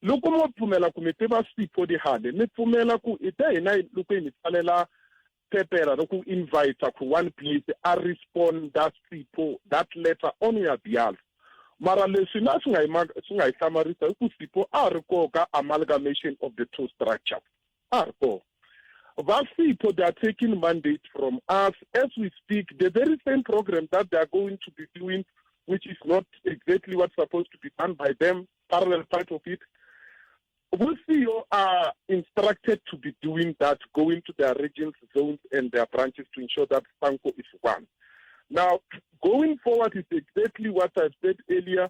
Loko mo pfumela ku mi tiva Sipho Dihale, mi pfumela ku i te hina loko hi mi tsalela phepera ro ku invite ku one place a responda Sipho that letter on your behalf. Mara leswi na swi nga hi swi nga hi hlamarisa i ku Sipho a ri koho ka amalgamation of the two structures. A ri koho. Va Sipho they are taking mandate from us as we speak the very same program that they are going to be doing which is not exactly what's supposed to be done by them parallel part of it Vosio are instructed to be doing that, going to their regions, zones, and their branches to ensure that SANCO is one. Now, going forward is exactly what I said earlier.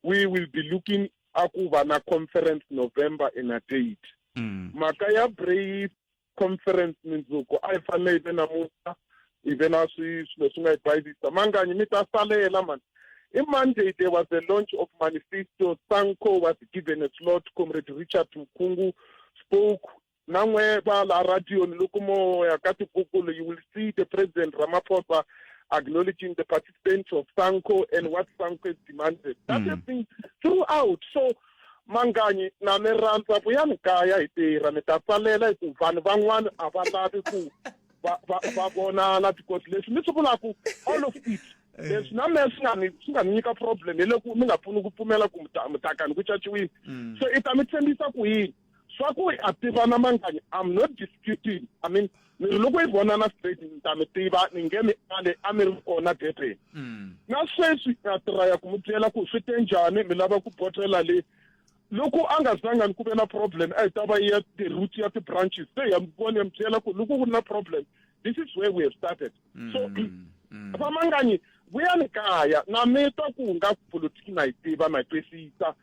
We will be looking akuvana conference November in a date. Mm. Makaya Brave conference mindzuku a yi fanele yi ve namuntlha yi ve na swilo swi nga yi bayizisa manganyi mi ta salela mani i monday there was a launch of manifesto sanco was given a slot comrade richard mkhungu spoke na n'we va la radioni loko mo ya ka ti-google you will see the president ramaphosa acknowledging the participants of sanco and what sanco has demanded that mm. has been throughout so Manganyi na mi rhandza vuyani kaya hi tirha mi ta tsalela hi ku vanhu van'wana a va lavi ku va va va vonana because leswi mi swi vulaku all of it eh. leswi na mehe swi nga ni swi nga ni nyika problem hi loko mi nga pfuni ku pfumela ku mutakani ku caciwile mm. so i ta mi tshembisa ku yini swa ku a tivana manganyi i'm not disputing i mean ni ri loko hi vonana straight ni ta mi tiva ni nge mi ale a mi ri kona durban mm. na sweswi na tiraya ku mi byela ku swi te njhani mi lava ku botlela le loko a nga zanga ni ku ve na problem a hi ta va ya the root ya ti-branches se ya mi vona ya mi byela ku loko ku ri na problem this is where we have started mm, so mm. vamanganyi vuyani kaya na mi twa ku nga politiki na yi tiva na yi twisisa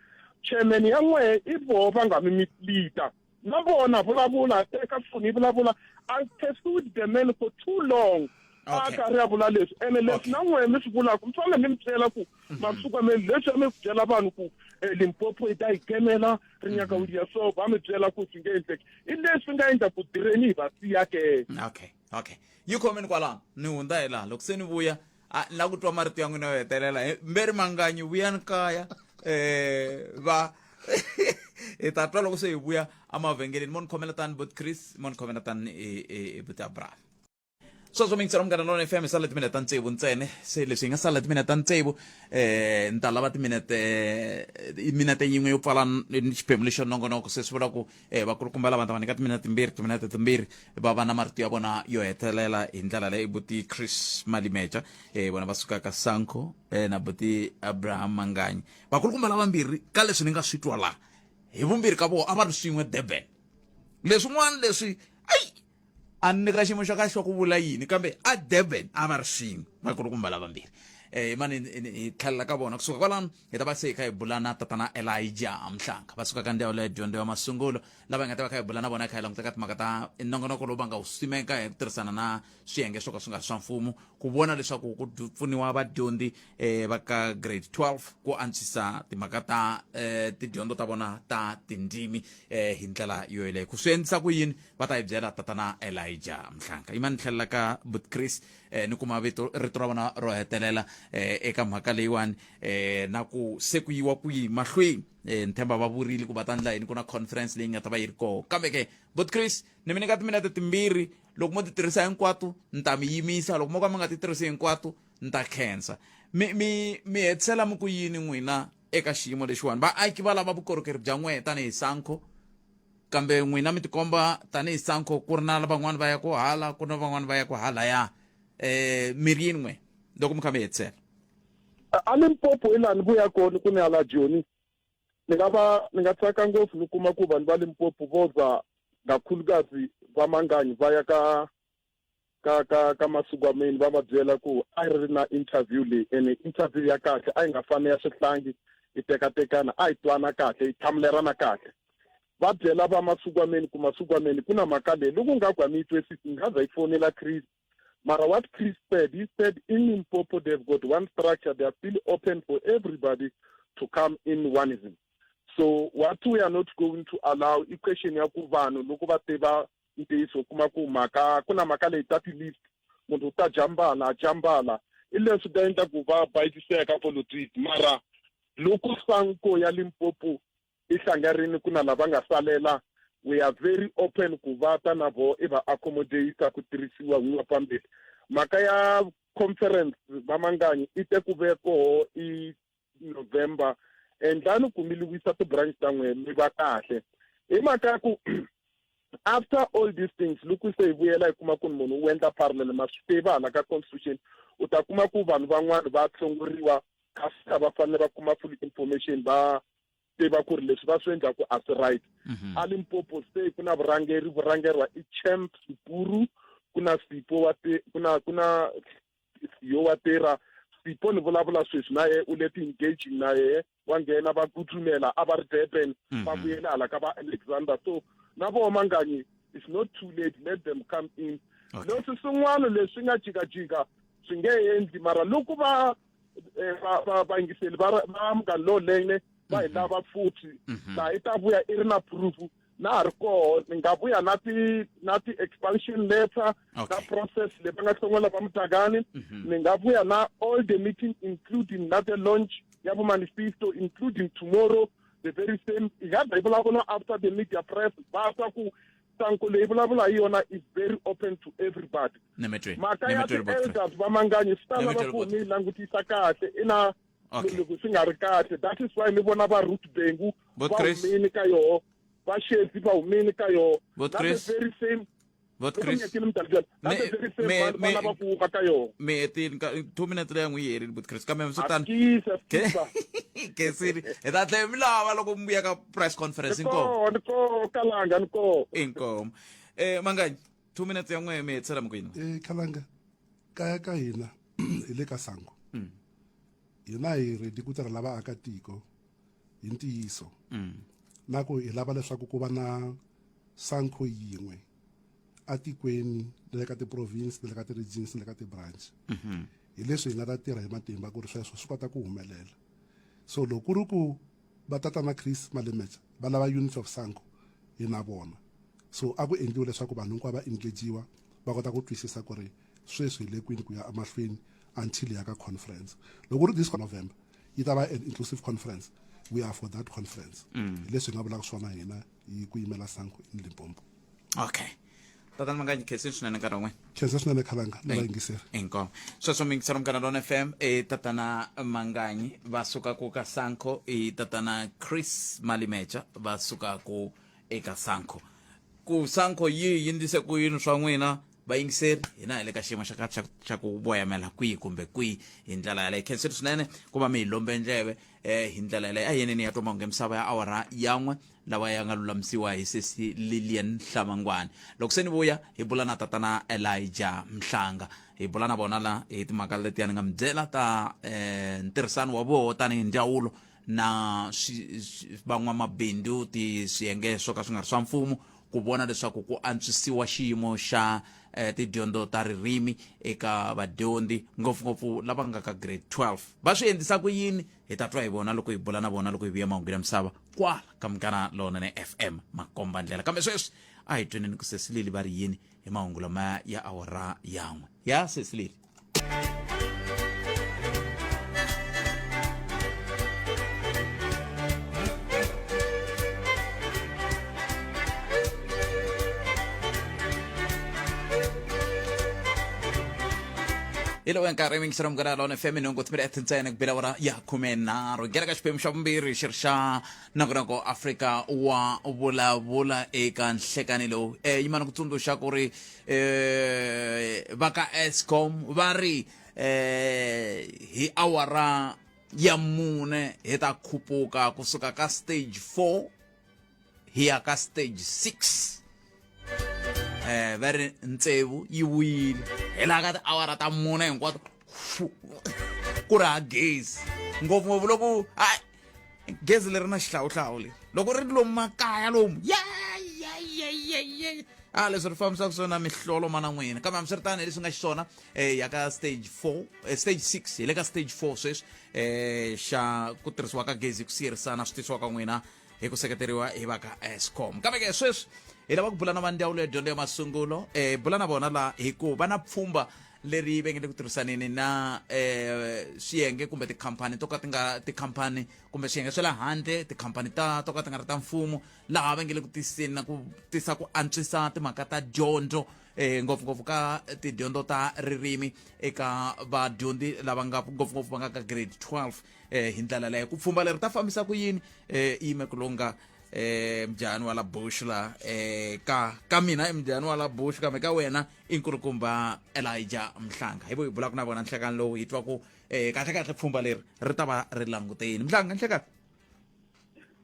chairman ya n'wehe i voho va nga mi misleada na vona vulavula teka foni yi vulavula i pursued the man for too long a karhi a vula leswi ene leswi na n'wehe mi swi vulaka mi fanele mi mi byela ku mhm. masuka me leswi a mi byela vanhu ku eh, limpopo yi ta yi kemela ri nyaka u ya so va mi byela ku swi nge endleki i leswi nga endla ku direni hi va siya ke okay okay yi khomeni kwalano ni hundza hi laha loko se ni vuya a ni lava ku twa marito ya n'wina yo hetelela mberi manganyi vuyani kaya eh va hi ta twa loko se hi vuya emavhengeleni mo ni khomela tani bot chris mo ni khomela tani buti abraham sweswo mi yingisela munghana lona fm hi sala timinete ta tsevu ntsena se leswi hi nga sala timinete ta tsevu eh ni ta lava timinete minete yin'we yo pfala xiphemu lexo nongonoko se swi vula ku eh vakulukumba lava ta va nyika timinete timbirhi timinete timbirhi va va na marito ya vona yo hetelela hi ndlela leyi buti chris malimeja eh vona va suka ka sanco eh na buti abraham manganyi vakulukumba lavambirhi ka leswi ni nga swi twa laha hi vumbirhi ka vona a va ri swin'we durban leswin'wana leswi ayi A ni ka xiyimo xa kahle xa ku vula yini kambe a Durban a va ri swin'we vakulukumba lavambirhi. Eh mani hi tlhelela ka vona kusuka kwalano hi ta va se hi kha hi bula na tatana Elijah Mhlanga va suka ka ndhawu leya dyondzo ya masungulo lava hi nga ta va kha hi bula na vona hi kha hi languta ka timhaka ta nongonoko lowu va nga wu simeka hi ku tirhisana na swiyenge swo ka swi nga ri swa mfumo ku vona leswaku ku pfuniwa vadyondzi eh, va ka grade 12 ku antswisa timhaka ta eh, tidyondzo ta vona ta tindzimi eh, hi ndlela yo yeleyo ku swi endlisa ku yini va ta hi byela tatana Elijah Mhlanga yima ni tlhelela ka but Chris eh, ni kuma vito rito ra vona ro hetelela eh, eka mhaka leyiwani eh, na ku se ku yiwa ku yi mahlweni eh, ni themba va vurile ku va ta endla yini ku na conference leyi nga ta va yi ri koho kambe ke but Chris ni mi nyika timinete timbirhi loko mo ti tirhisa hinkwato ni ta mi yimisa loko mo ka mi nga ti tirhisi hinkwato ni ta khensa mi mi mi hetisela mi ku yini n'wina eka xiyimo lexiwani vaaki va lava vukorhokeri bya n'wehe tanihi sanco kambe n'wina mi tikomba tanihi sanco ku ri na van'wani va ya ku hala ku na van'wani va ya ku halaya eh mi ri yini n'we loko mi kha mi hetisela a Limpopo hi laha ni vuya kona ku ni hala Joni ni nga va ni nga tsaka ngopfu ni kuma ku vanhu va Limpopo vo za kakhulukazi va Manganyi va ya ka ka ka ka Masukwameni va va byela ku a yi ri na interview leyi ene interview ya kahle a yi nga fani ya swihlangi yi tekatekana a yi twana kahle yi thamulerana kahle va byela va Masukwameni ku Masukwameni ku na mhaka leyi loko nga ku a mi yi twisisi ni nga za yi fonela Chris mara what Chris said he said in Limpopo they've got one structure they are still open for everybody to come in oneism so what we are not going to allow i question ya ku vanhu loko va tiva ntiyiso u kuma ku mhaka ku na mhaka leyi ta ti-list munhu u ta jambala a jambala i leswi ta endla ku va bayiziseka politiki mara loko sanko ya Limpopo i hlangarini ku na lava nga salela we are very open ku va ta na vo i va accommodate ku tirhisiwa wiwa pambili mhaka ya conference va Manganyi i te ku ve koho i November endlani ku mi lwisa ti-branch ta n'wehe mi va kahle hi mhaka ya ku after all these things loko se hi vuyela hi kuma ku munhu u endla parallel ma swi tiva hala ka constitution u ta kuma ku vanhu van'wana va hlongoriwa kasi a va fanele va kuma full information va tiva ku ri leswi va swi endlaku a swi right mhm. a Limpopo se ku na vurhangeri vurhangeriwa i champ Sipuru ku na Sipo wa ku na ku na yo wa tirha Sipho ni vulavula sweswi na yehe u le ti-engaging na yehe wa nghena va kutsumela a va ri Durban va mhm. vuyela hala ka va Alexander so na voho Manganyi it's not too late let them come in leswi swin'wana leswi nga jikajika swi nge endli mara loko va eh, va vayingiseli va va munghana lowunene va hi mhm. lava futhi mhm. laha i ta vuya i ri na proof na ha ri koho ni nga vuya na ti na ti-expansion letter na process leyi va nga hlongola va mudakani mhm. ni nga vuya na all the meeting including na the launch ya vumanifesto including tomorrow the very same hi nga za yi vulavula after the media press va twa ku sanko leyi vulavula hi yona is very open to everybody mhaka ya ti-elders va Manganyi swi ta lava ku mi langutisa kahle ina loko swi nga ri kahle that is why mi vona va Ruth Bengu va humini ka yoho va Shezi va humini ka yoho that the very same Vot Chris. Me lava ku huma ka yona. Mi hetile 2 minutes leyi n'wi herile Bot Chris kambe swi tani. Khensile. Hi ta tlhela mi lava loko mi vuya ka press conference inkomo. Ni ko kalanga ni ko. Inkomo. Eh Manganyi 2 minutes ya n'we mi hetisela mi ku yini? Eh kalanga kaya ka hina hi le ka sango. Mm. Hina hi ready ku tirhela vaakatiko hi ntiyiso. Mm. Na ku hi lava leswaku ku va na Sanco yin'we atikweni na le ka ti-province na le ka ti-regions na le ka ti-branch mhm. hi leswi hi nga ta tirha hi matimba ku ri sweswo swi kota ku humelela so loko ku ri ku va tatana Chris Malemecha va lava units of Sanco hi na vona so a ku endliwe leswaku vanhu hinkwavo va engagiwa va kota ku twisisa ku ri sweswi hi le kwini ku ya emahlweni until ya ka conference loko ku ri this November yi ta va an inclusive conference we are for that conference mm. hi leswi hi nga vulaka swona hina yi ku yimela Sanco in Limpopo. Okay. Tatana Manganyi khensa swinene nkarhi wun'we. Khensa swinene Khalanga na vayingiseri. Inkomu. Sweswo mi yingisela Munghana Lona FM i Tatana Manganyi va suka ku ka Sanco i Tatana Chris Malimecha va suka ku eka Sanco. Ku Sanco yi yindlise ku yini swa n'wina? Vayingiseri, hina hi le ka xiyimo xa kahle xa ku voyamela kwihi kumbe kwihi hi ndlela yaleyo. Khensile swinene ku va mi hi lombe ndleve hi ndlela yaleyo. A hi yeneni ya twa mahungu ya misava ya awara ya n'we lawa ya nga lulamisiwa hi sesi Lilian Hlamangwani. Loko se ni vuya hi bula na tatana Elijah Mhlanga, hi bula na vona la hi timhaka letiya ni nga mi byela ta ntirhisano wa voho tanihi ndzawulo na van'wamabindzu ti swiyenge swo ka swi nga ri swa mfumo ku vona leswaku ku antswisiwa xiyimo xa tidyondzo ta ririmi eka vadyondzi ngopfungopfu lava nga ka grade 12. Va swi endlisa ku yini? Hi ta twa hi vona loko hi bula na vona loko hi vuya mahungu ya misava kwala ka Munghana Lonene FM makomba ndlela. Kambe sweswi a hi tweneni ku Sesi Lili va ri yini hi mahungu lama ya awara yan'we ya Sesi Lili. Hi lowu nkarhi mingisela Munghana Lona FM nhungu timinete ntsena ku bela awara ya 13 hi nghena ka xiphemu xa vumbirhi xi ri xa nongonoko Afrika wa vulavula eka nhlekani lowu. Yimani ku tsundzuxa ku ri va ka Eskom va ri hi awara ya 4 hi ta khupuka kusuka ka stage 4 hi ya ka stage 6. Va ri ntsevu yi vuyile hi laha ka tiawara ta 4 hinkwato ku ri ha gezi, ngopfungopfu loko a gezi leri na xihlawuhlawu leri loko ri lomu makaya lomu ya ya ya ya ya a leswi ri fambisaka swona mihlolo mana n'wina. Kambe hambiswiritano hi leswi nga xiswona ya ka stage 4, stage 6, hi le ka stage 4 sweswi xa ku tirhisiwa ka gezi ku siyerisana swi tisiwa ka n'wina hi ku seketeriwa hi va ka Eskom. Kambe ke sweswi hi lava ku bula na va ndzawulo ya dyondzo ya masungulo, bula na vona la hi ku va na pfhumba leri va nge le ku tirhisaneni na swiyenge kumbe tikhampani to ka ti nga tikhampani kumbe swiyenge swa le handle, tikhampani ta to ka ti nga ri ta mfumo, laha va nge le ku tiseni na ku tisa ku antswisa timhaka ta dyondzo, ngopfungopfu ka tidyondzo ta ririmi eka vadyondzi lava nga ngopfungopfu va nga ka grade 12. Hi ndlela leyo ku pfhumba leri ta fambisa ku yini, yime ku longa mujahani wa la Bush la, ka mina i mujahani wa la Bush, kambe ka wena i nkulukumba Elijah Mhlanga. Hi vo hi bulaka na vona nhlekani lowu hi twa ku kahle kahle pfhumba leri ri ta va ri languteni. Mhlanga, nhlekani.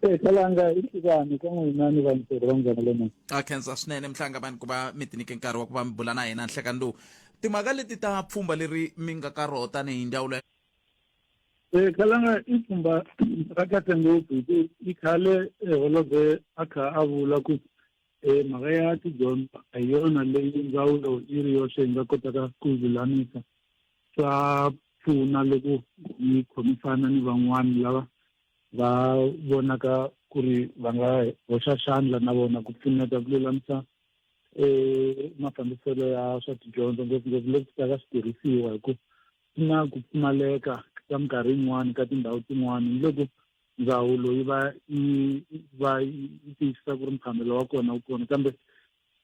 Kalanga i nhlikani ka n'wina ni vanseri va Munghana Lonene. A khensa swinene Mhlanga vanhu ku va mi tinike nkarhi wa ku va mi bula na hina nhlekani lowu timhaka leti ta pfhumba leri mi nga ka roho tanihi ndzawulo. Kalanga i pfhumba ra kahle ngopfu hi ku i khale holobye a kha a vula ku mhaka ya tidyondzo a hi yona leyi ndzawulo yi ri yoxe yi nga kotaka ku lulamisa, swa pfuna loko yi khomisana ni van'wani lava va vonaka ku ri va nga hoxa xandla na vona ku pfuneta ku lulamisa mafambiselo ya swa tidyondzo, ngopfungopfu loko swi ta ka switirhisiwa, hi ku ku na ku pfumaleka ka minkarhi yin'wani ka tindhawu tin'wani ni loko ndzawulo yi va yi va yi tiyisisa ku ri mphamelo wa kona wu kona, kambe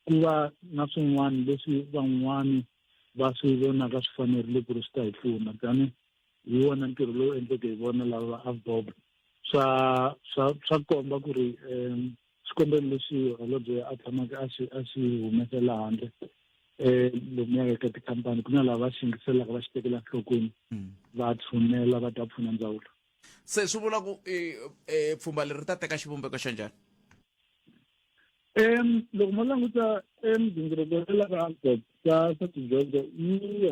ku va na swin'wana leswi van'wani va swi vonaka swi fanerile ku ri swi ta hi pfuna. Tani hi wona ntirho lowu endleke hi vona lava va Avbob, swa komba ku ri xikombelo lexi holobye a tshamaka a xi humesela handle lomuya eka tikhampani, ku na lava va xi yingiselaka va xi tekela enhlokweni, va tshunela va ta pfuna ndzawulo. Se swi vula ku pfhumba leri ri ta teka xivumbeko xa njhani? Loko mo languta migingiriko ya lava Avbob ka swa tidyondzo yi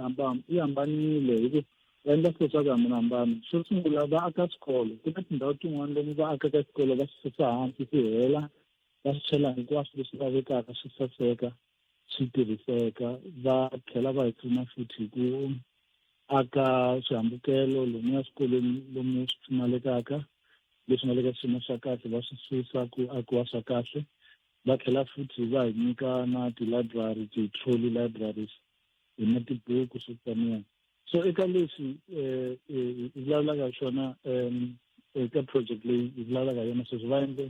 yi hambanile hi ku va endla swilo swa ku hambanahambana. Xo sungula va aka swikolo, ku na tindhawu tin'wani lomu va akaka xikolo va swi susa hansi swi hela, va swi chela hinkwaswo leswi lavekaka swi saseka swi tirhiseka. Va tlhela va hi pfuna futhi hi ku aka swihambukelo lomuya swikolweni lomu swi pfumalekaka, leswi nga le ka xiyimo xa kahle va swi susa ku akiwa swa kahle. Va tlhela futhi va hi nyika na ti-library, ti-trolley libraries hi na tibuku swo taniya. So eka leswi hi vulavulaka hi swona eka project leyi hi vulavulaka hi yona sweswi, va endle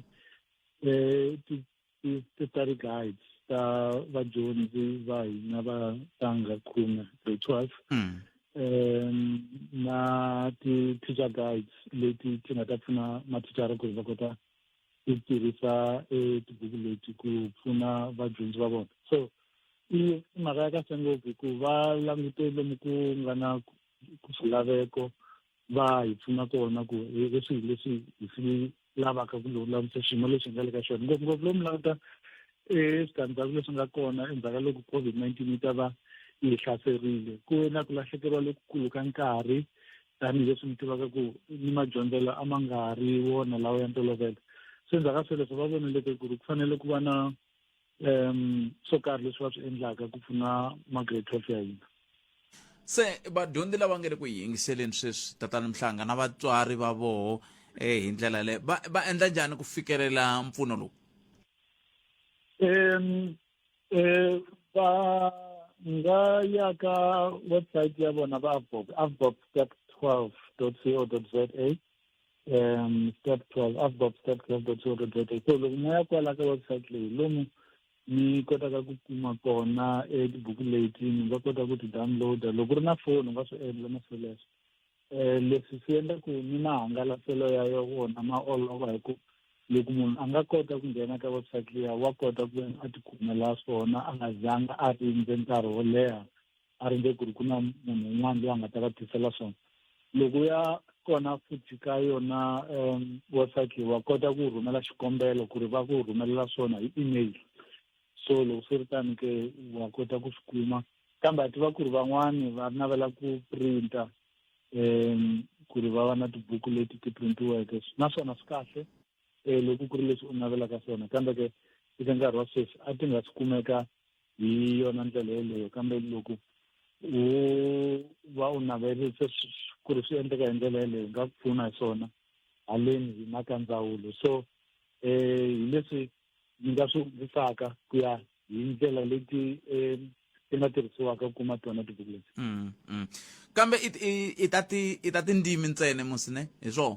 ti-study guides ta vadyondzi va hina va tanga khume, grade 12, na ti-teacher guides leti ti nga ta pfuna mathicara ku ri va kota ku tirhisa tibuku leti ku pfuna vadyondzi va vona. So I mhaka ya kahle ngopfu hi ku va langute lomu ku nga na swilaveko va hi pfuna kona ku hi swihi leswi hi swi lavaka ku lulamisa xiyimo lexi hi nga le ka xona ngopfungopfu lomu languta switandzhaku leswi nga kona endzhaku ka loko COVID-19 yi ta va yi hlaserile ku ve na ku lahlekeriwa lokukulu ka nkarhi tanihileswi mi tivaka ku ni madyondzelo a ma nga ha ri wona lawa ya ntolovelo se endzhaku ka sweleswo va vonile ku ri ku fanele ku va na um swo karhi leswi va swi endlaka ku pfuna ma-grade 12 ya hina. Se vadyondzi lava nga le ku yingiseleni sweswi tatana Mhlanga na vatswari va voho eh, hi ndlela yaleyo va va endla njhani ku fikelela mpfuno lowu? Um eh, va nga ya ka website ya vona va avbob avbob step 12 co za um step 12 avbob step 12 co za so loko mo ya kwala ka website leyi lomu mi kotaka ku kuma kona e tibuku leti mi nga kota ku ti downloada loko u ri na foni u nga swi endla na swoleswo um leswi swi endla ku ni mahangalaselo ya wona ma olova hi ku loko munhu a nga kota ku nghena ka website liya wa kota ku a ti kumela swona a nga zanga a rindze nkarhi wo leha a rindze ku ri ku na munhu un'wana loyi a nga ta va tisela swona loko u ya kona futhi ka yona um website leyi wa kota ku rhumela xikombelo ku ri va ku rhumelela swona hi email so loko swi ri tano ke wa kota ku swi kuma kambe a tiva ku ri van'wani va navela ku printa um ku ri va va na tibuku leti ti printiweke naswona swi kahle um loko ku ri leswi u navelaka swona kambe ke eka nkarhi wa sweswi a ti nga swi kumeka hi yona ndlela yeleyo kambe loko u va u naverise ku ri swi endleka hi ndlela yeleyo nga ku pfuna hi swona haleni hi maka ndzawulo so eh hi leswi ni nga swi hundzisaka ku ya hi ndlela leti um ti nga tirhisiwaka ku kuma tona tibuku leti mm, mm. Kambe i ta ti i ta tindzimi ntsena musine hi swona?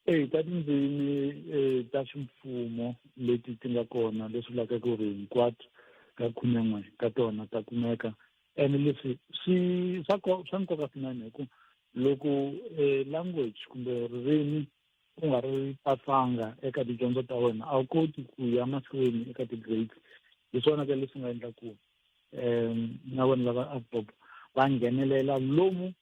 E ta tindzimi eh, ta ximfumo leti ti nga kona leswi vulaka ku ri hinkwato ka khumen'we ka tona ta kumeka ene leswi swi swa swa nkoka swinene hi ku loko eh, language kumbe ririmi u nga ri pasanga eka tidyondzo ta wena a wu koti ku ya mahlweni eka ti-grades hi swona ke leswi nga endla ku um na vona lava avbob va nghenelela lomu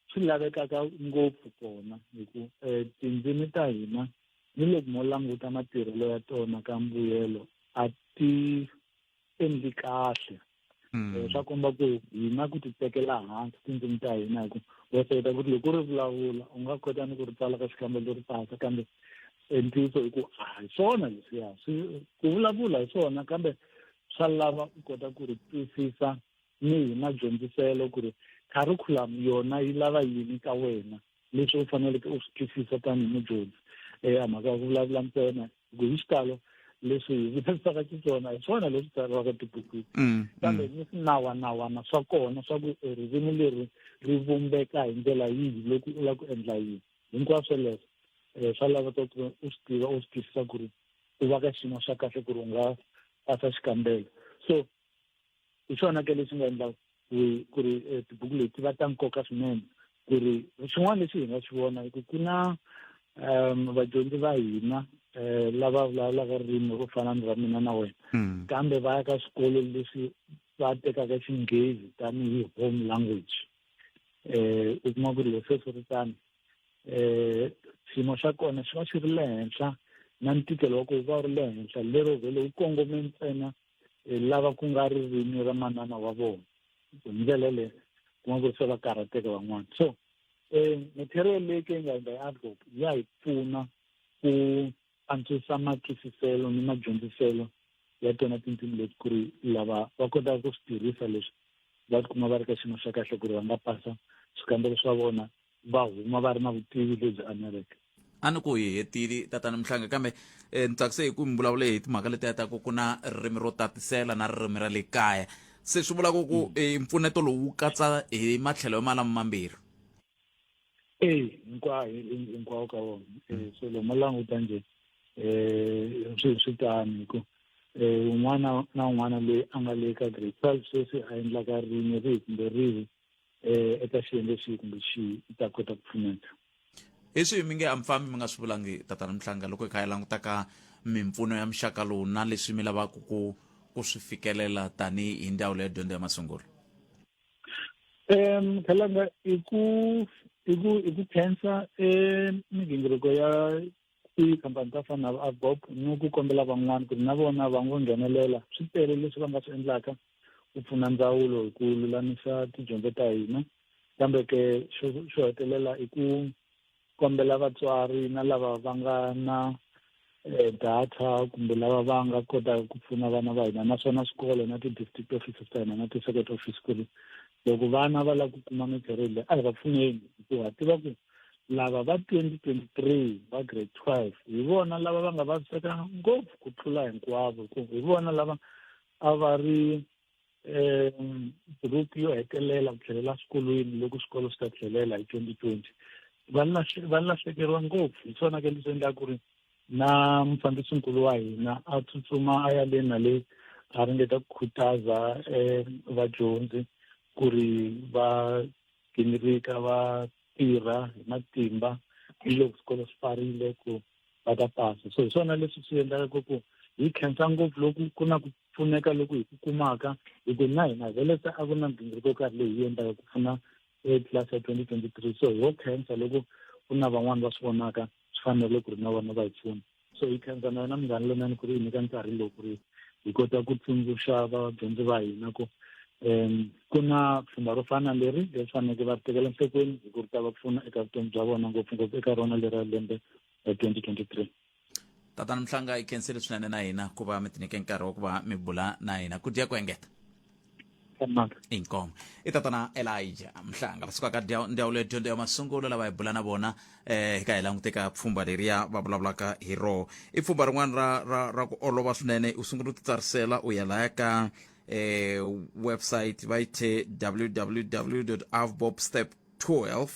swi lavekaka ngopfu kona hi ku um tindzimi ta hina ni loko mo languta matirhelo ya tona ka mbuyelo a ti endli kahle mm. swa komba ku hina ku ti tekela hansi tindzimi ta hina hi ku wa ehleketa ku ri loko u ri vulavula u nga kota ni ku ri tsala ka xikambelo ri pasa kambe ntiyiso hi ku a hi swona leswiya swi ku vulavula hi swona kambe swa lava u kota ku ri twisisa ni hi madyondziselo ku ri curriculum yona yi lava yini ka wena leswi u faneleke u swi twisisa tanihi mudyondzi eka mhaka ya ku vulavula ntsena ku hi xitalo leswi hi vulavisaka xiswona hi swona leswi tsariwaka tibukwini mm, kambe mm. ni swinawanawana swa kona swa ku eh, ririmi leri ri vumbeka hi ndlela yihi loko u lava ku endla yini hinkwaswo leswo um swa laveka ku u swi tiva u swi twisisa ku ri u va ka xiyimo xa kahle ku ri u nga pasa xikambelo so hi xona ke lexi nga endla ku ri eh, tibuku leti va ta nkoka swinene ku ri xin'wana lexi hi nga xi vona i ku ku na um vadyondzi va hina um lava vulavulaka ririmi ro fana ni ra mina na wena hmm. kambe va ya ka swikolo leswi va tekaka xinghezi tanihi home language um u kuma ku ri loko se swi ri tano um xiyimo xa kona xi va xi ri le henhla na ntikelo wa ku va wu ri le henhla lero vhele wu kongome ntsena eh, lava ku nga ririmi ra manana wa vona hi ndlela yaleyo kuma ku ri se va karhateka van'wana so um material leyi ke yi nga endla hi advop ya hi pfuna ku antswisa matwisiselo ni madyondziselo ya tona tindzimi leti ku ri lava va kotaka ku swi tirhisa leswi va tikuma va ri ka xiyimo xa kahle ku ri va nga pasa swikambelo swa vona va huma va ri na vutivi lebyi aneleke A ni ku hi hetile tatana Mhlanga kambe eh, ni tsakise hi ku mi vulavule hi timhaka letiya ta ku ku na ririmi ro tatisela na ririmi ra le kaya se swi vula ku ku mm. eh, mpfuneto lowu wu katsa hi matlhelo yo malamo mambirhi e hinkwawo hinkwawo ka wona mm. so loko mo languta njhe um swi swi tani hi ku um un'wana na un'wana loyi a nga le ka grade 12 sweswi a endlaka ririmi rihi kumbe rihi um eka xiyenge xihi kumbe xihi u ta kota ku pfuneka Hi swihi mi nge a mi fambi mi nga swi vulangi tatana Mhlanga loko hi kha hi languta ka mimpfuno ya muxaka lowu na leswi mi lavaka ku ku swi fikelela tanihi ndzawulo ya dyondzo ya masungulo? Um Khalanga i ku i ku i ku khensa migingiriko ya tikhampani ta fana na Avbob ni ku kombela van'wana ku ri na vona va ngo nghenelela swi tele leswi va nga swi endlaka ku pfuna ndzawulo hi ku lulamisa tidyondzo ta hina kambe ke xo xo hetelela i ku kombela vatswari na lava va nga na eh, data kumbe lava va nga kotaka ku pfuna vana va hina naswona swikolo na ti-district offices ta hina na ti-circuit office ku ri loko vana va lava ku kuma material leyi a hi va pfuneni hikuva ha tiva ku lava va 2023 va grade 12 hi vona lava va nga vaviseka ngopfu ku tlula hinkwavo hikuva hi vona lava a va ri um group yo hetelela ku tlhelela swikolweni loko swikolo swi ta tlhelela hi 2020 va va lahlekeriwa ngopfu hi swona ke leswi endlaka ku ri na mufambisinkulu wa hina a tsutsuma a ya le na le a ringeta ku khutaza um vadyondzi ku ri va gingirika va tirha hi matimba ni loko swikolo swi pfarile ku va ta pasa so hi swona leswi swi endlaka ku ku hi khensa ngopfu loku ku na ku pfuneka loku hi ku kumaka hi ku na hina vhele se a ku na migingiriko yo karhi leyi hi endlaka ku pfuna tlilasi ya 2023 so hi wo khensa loko ku na van'wani va swi vonaka swi fanele ku ri na vona va hi pfuna so hi khensa na yona munghana lonene ku ri hi nyika nkarhi lowu ku ri hi kota ku tsundzuxa vadyondzi va hina ku um ku na pfhumba ro fana leri leri faneleke va ri tekela enhlokweni hi ku ri ta va pfuna eka vutomi bya vona ngopfungopfu eka rona lera lembe ra 2023 Tatana Mhlanga hi khensile swinene na hina ku va mi tinyike nkarhi wa ku va mi bula na hina ku dya ku engeta. Inkomo i tatana Elijah Mhlanga va suka ka ndzawulo ya dyondzo ya masungulo lava hi bula na vona eh hi ka hi langute ka pfhumba leriya va vulavulaka hi roho i pfhumba rin'wana ra ra ra ku olova swinene u sungula u titsarisela u ya laya ka eh website va yi thye www avbobstep 12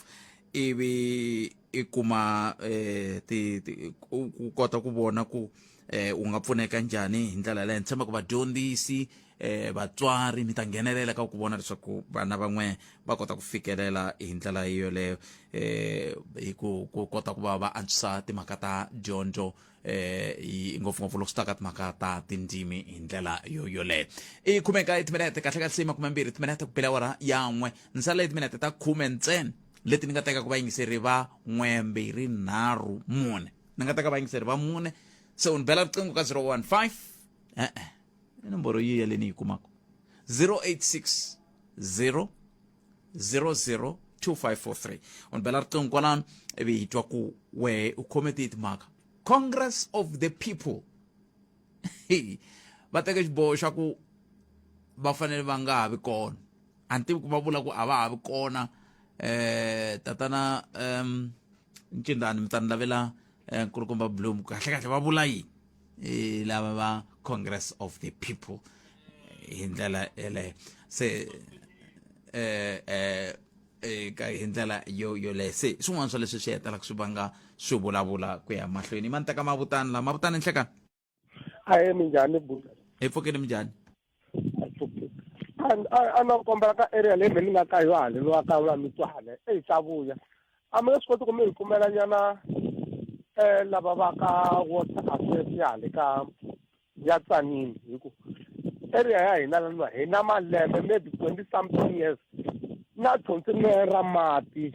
ivi i kuma eh ti, ti u kota ku vona ku eh u nga pfuneka njhani hi ndlela leyo ni tshemba ku vadyondzisi eh vatswari mi ta nghenelela ka ku vona leswaku vana van'we va kota ku fikelela hi ndlela yoleyo eh hi ku ku kota ku va va antswisa timhaka ta dyondzo eh ngopfungopfu loko swi ta ka timhaka ta tindzimi hi ndlela yo yoleyo i khumeka timinete kahle kahle se makumembirhi timinete ku bela awara ya n'we ni sala timinete ta khume ntsena leti ni nga tekaka vayingiseri va n'we mbirhi nharhu mune ni nga teka vayingiseri va mune se u ni bela riqingho ka 015 e-e i nomboro yi ya leyi ni yi kumaka 086 0 00 2543 u ni bela riqingho kwalano ivi hi twa ku wehe u khome tihi timhaka Congress of the People va teke xiboho xa ku va fanele va nga ha vi kona a ni tivi ku va vula ku a va ha vi kona eh tatana um ncindani mi ta ni lavela eh, nkulukumba Bloom kahle kahle va vula yini eh, lava va Congress of the People hi ndlela yeleyo se eh eh eka hi ndlela yo yoleyo se swin'wana swa leswi swi hetelaka swi vanga swi vulavula ku ya mahlweni ma ni teka mavutani la mavutani nhlekani ahe minjhani buta hi pfukeni minjhani a na kombela ka area leyi me ni nga ka yo haleniwa ka va mitswale eyi ta vuya a mi nge swi koti ku mi hi kumela nyana um lava va ka water access ya hale ka ya tsanile hi ku area ya hina laniwa hi na malembe maybe 20 something years na thonsi rin'we ra mati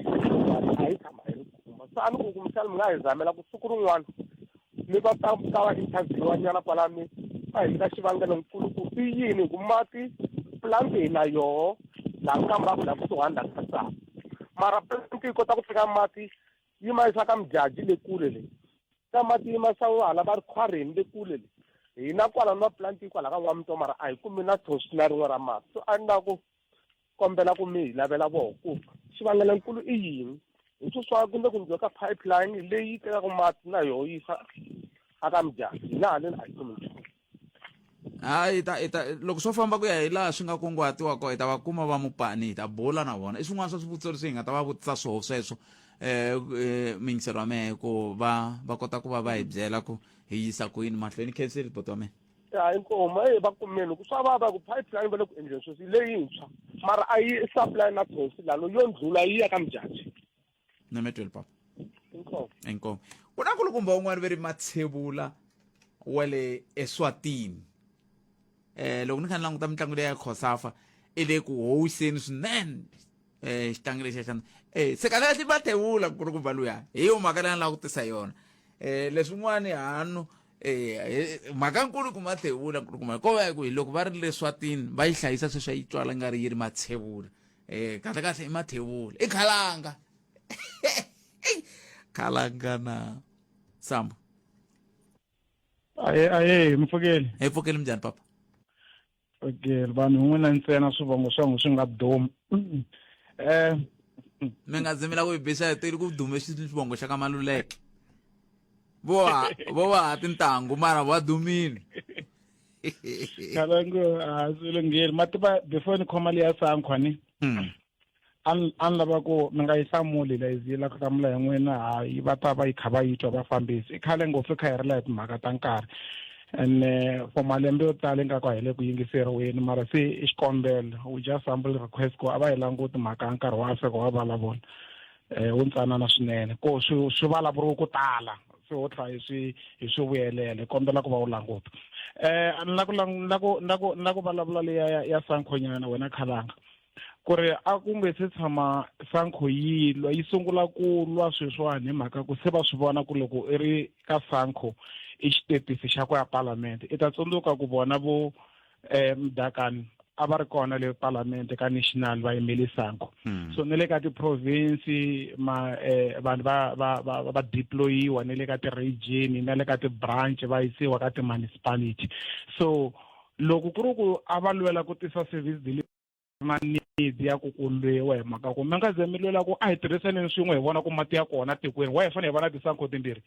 a hi tshama hi ri kuma se a ni ku kumbexana mi nga hi zamela ku siku rin'wana mi va ta ta va interviewa nyana kwalani va hi nyika xivangelonkulu ku i yini hi ku mati plant hi na yoho laha nkambaka laha kusuhani laha kasaka mara plant yi kota ku teka mati yi ma yisa ka mudyaji le kule le ka mati yi ma sa hala va ri khwarheni le kule le hina kwala na plant yi kwala ka n'wamito mara a hi kumi na thonsi na rin'we ra mati so a ni la ku kombela ku mi hi lavela voho ku xivangelonkulu i yini hi swi swa kumbe ku ndliwa ka pipeline leyi tekaka mati na yoho yisa aka mudyaji hina haleni a hi kumi nchumu hayi ta ta loko swo famba ku ya hi laha swi nga kunguhatiwa kona hi ta va kuma va mupani hi ta bula na vona i swin'wana swa swivutiso leswi hi nga ta va vutisa swoho sweswo um miyingiselo wa mehe ku va va kota ku va va hi byela ku hi yisa ku yini mahlweni khensile boti wa mehe ya inkomu e va kumeni ku swa vava ku pipeline va le ku endleni sweswi leyintshwa mara a yi supply na thonsi lano yo ndlula yi ya ka mudyaji nametweli papa inkomu ku na kulukumba un'wana ve ri matshevula wa le eswatini. eh loko ni kha ni languta mitlangu leyi ya Cosafa i le ku howiseni swinene eh xitlangi lexiya xa eh se kahle kahle mathevula nkulukumba luya hi yo mhaka leyi a ni lava ku tisa yona eh leswin'wani hanu eh mhaka nkulu ku mathevula nkulukumba ko va ku hi loko va ri le swatini va yi hlayisa sweswi yi twala nga ri yi ri mathevula eh kahle kahle i mathevula i khalanga khalanga na sambo aye aye mpfukeli hi pfukeli minjhani papa okay vanhu n'wina ntsena swivongo swa n'wi swi nga dumi eh mi nga zimela ku yi bisa hi teli ku dume xivongo xa ka maluleke vo ha vo va ha tintangu mara va dumile khalangu a swi lunghile ma tiva before ni khoma leya sankhwa ni hmm. a ni lava ku mi nga yi hlamuli leyi yi la ku hlamula hi n'wina hayi va ta va yi kha va yi twa vafambisi i khale ngopfu i kha hi rila hi timhaka ta nkarhi and eh, for malembe yo tala ingaku a hi le ku yingiseriweni mara se i xikombelo we just humble request ku a va yi languti mhaka ya nkarhi wa Afrika wa vulavula um wu ntsanana swinene ku swi swi vulavuriwe ku tala se ho tlha hi swi hi swi vuyelela hi kombela ku va wu languta um ni la ku ni la ku ni la ku ni la ku vulavula leya ya ya sankhonyana wena khalanga ku ri a ku nge se tshama sankho yi lwa yi sungula ku lwa sweswiwani hi mhaka ku se va swi vona ku loko i ri ka sankho i xitepisi xa ku ya palamende i ta tsundzuka ku vona vo um mdakani a va ri kona le palamende ka national va yimele sankho hmm. so ni le ka ti-province ma eh, vanhu va va va va deployiwa ni le ka ti-region na le ka ti-branch va yisiwa ka ti-municipality so loko ku ri ku a va lwela ku tisa service delivery na need ya ku ku lwiwa hi mhaka ku mi nga ze mi lwela ku a hi tirhisaneni swin'we hi vona ku mati ya kona tikweni wa hi fanele hi va na tisankho timbirhi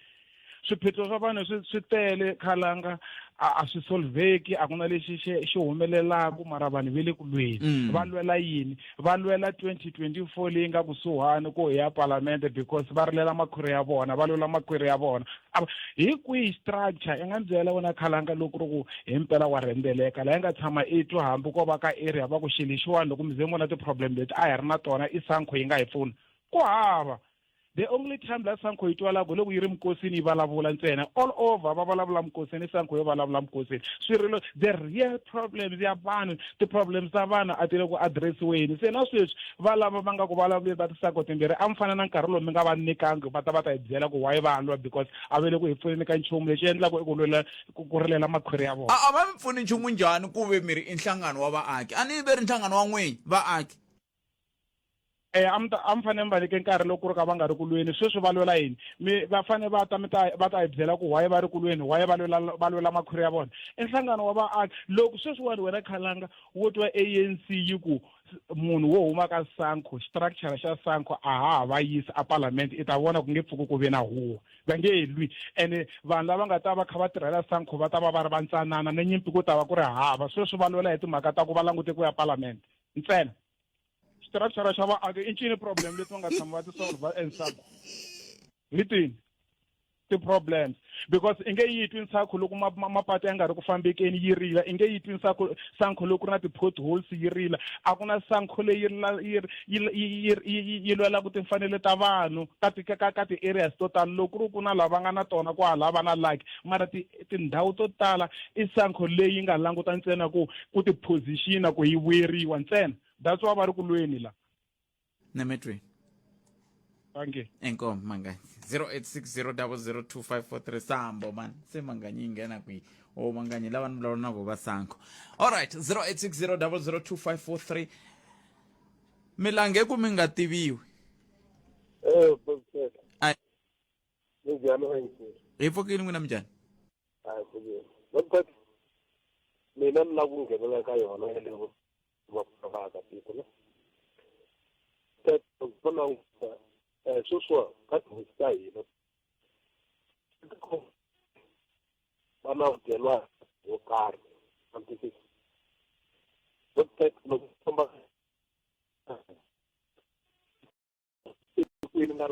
swiphiqo swa vanhu swi swi tele khalanga a swi solveki a ku na lexi xi xi humelelaku mara vanhu ve le ku lweni mm. va lwela yini va lwela 2024 leyi nga kusuhani ku ya palamende because va rilela makhwiri ya vona va lwela makhwiri ya vona hi kwihi structure i nga ni byela wena khalanga loko ri ku hi mpela wa rhendzeleka laha yi nga tshama i twa hambi ko va ka area va ku xilo lexiwani loko mi ze mi vona ti-problem leti a hi ri na tona i sankho yi nga hi pfuna ku hava the only time la sankho yi twalaka hi loko yi ri mikosini yi vulavula ntsena all over va vulavula mikosini sankho yo vulavula mikosini swirilo the real problems ya vanhu ti-problems ta vanhu a ti le ku addressiweni se na sweswi va lava va nga ku vulavuleni va tisako timbirhi a mi fana na nkarhi lowu mi nga va nyikangi va ta va ta hi byela ku why va lwa because a va le ku hi pfuneni ka nchumu lexi endlaka i ku lwela ku rilela makhwiri ya vona a va mi pfuni nchumu njhani ku ve mi ri i nhlangano wa vaaki a ni ve ri nhlangano wa n'winyi vaaki eh a mi ta a mi fanele mi va nyike nkarhi loko ku ri ka va nga ri ku lweni sweswi va lwela yini mi va fanele va ta mi ta va ta hi byela ku why va ri ku lweni why va lwela va lwela makhwiri ya vona i nhlangano wa vaaki loko sweswiwani wena khalanga wo twa ANC yi ku munhu wo huma ka sankho structure xa sankho a ha ha va yisi a palamende i ta vona ku nge pfuki ku ve na huwa va nge lwi ene vanhu lava nga ta va kha va tirhela sankho va ta va va ri vantsanana na nyimpi ku ta va ku ri hava sweswi va lwela hi timhaka ta ku va langute ku ya palamende ntsena structure xa vaaki i ncini problem leti va nga tshama va ti solve ensaku hi tini ti-problems because i nge yi twi nsakho loko mapatu ya nga ri ku fambekeni yi rila i nge yi twi nsakho sankho loko ku ri na ti-potholes yi rila a ku na sankho leyi yi lwelaka timfanelo ta vanhu ka ka ka ti-areas to tala loko ku ri ku na lava nga na tona kwala va na lucky mara tindhawu to tala i sankho leyi nga languta ntsena ku ku ti-positiona ku yi vuyeriwa ntsena that's why va ri ku lweni la Nemetri. Thank you. Inkomo manganyi 0860002543 sambo man se manganyi yi nghena kwihi o manganyi lava ni vulavula na vo va sanko alright 0860002543 mi lange ku mi nga tiviwi Eh, Ai. Minjhani vayingiseri? Hi pfukile n'wina minjhani? A hi pfukile. Mina ni lava ku nghenela ka yona yaleyo va vaakatiko ne va languta um sweswiwa ka tihosi ta hina va na vudyelwana yo karhi loko famba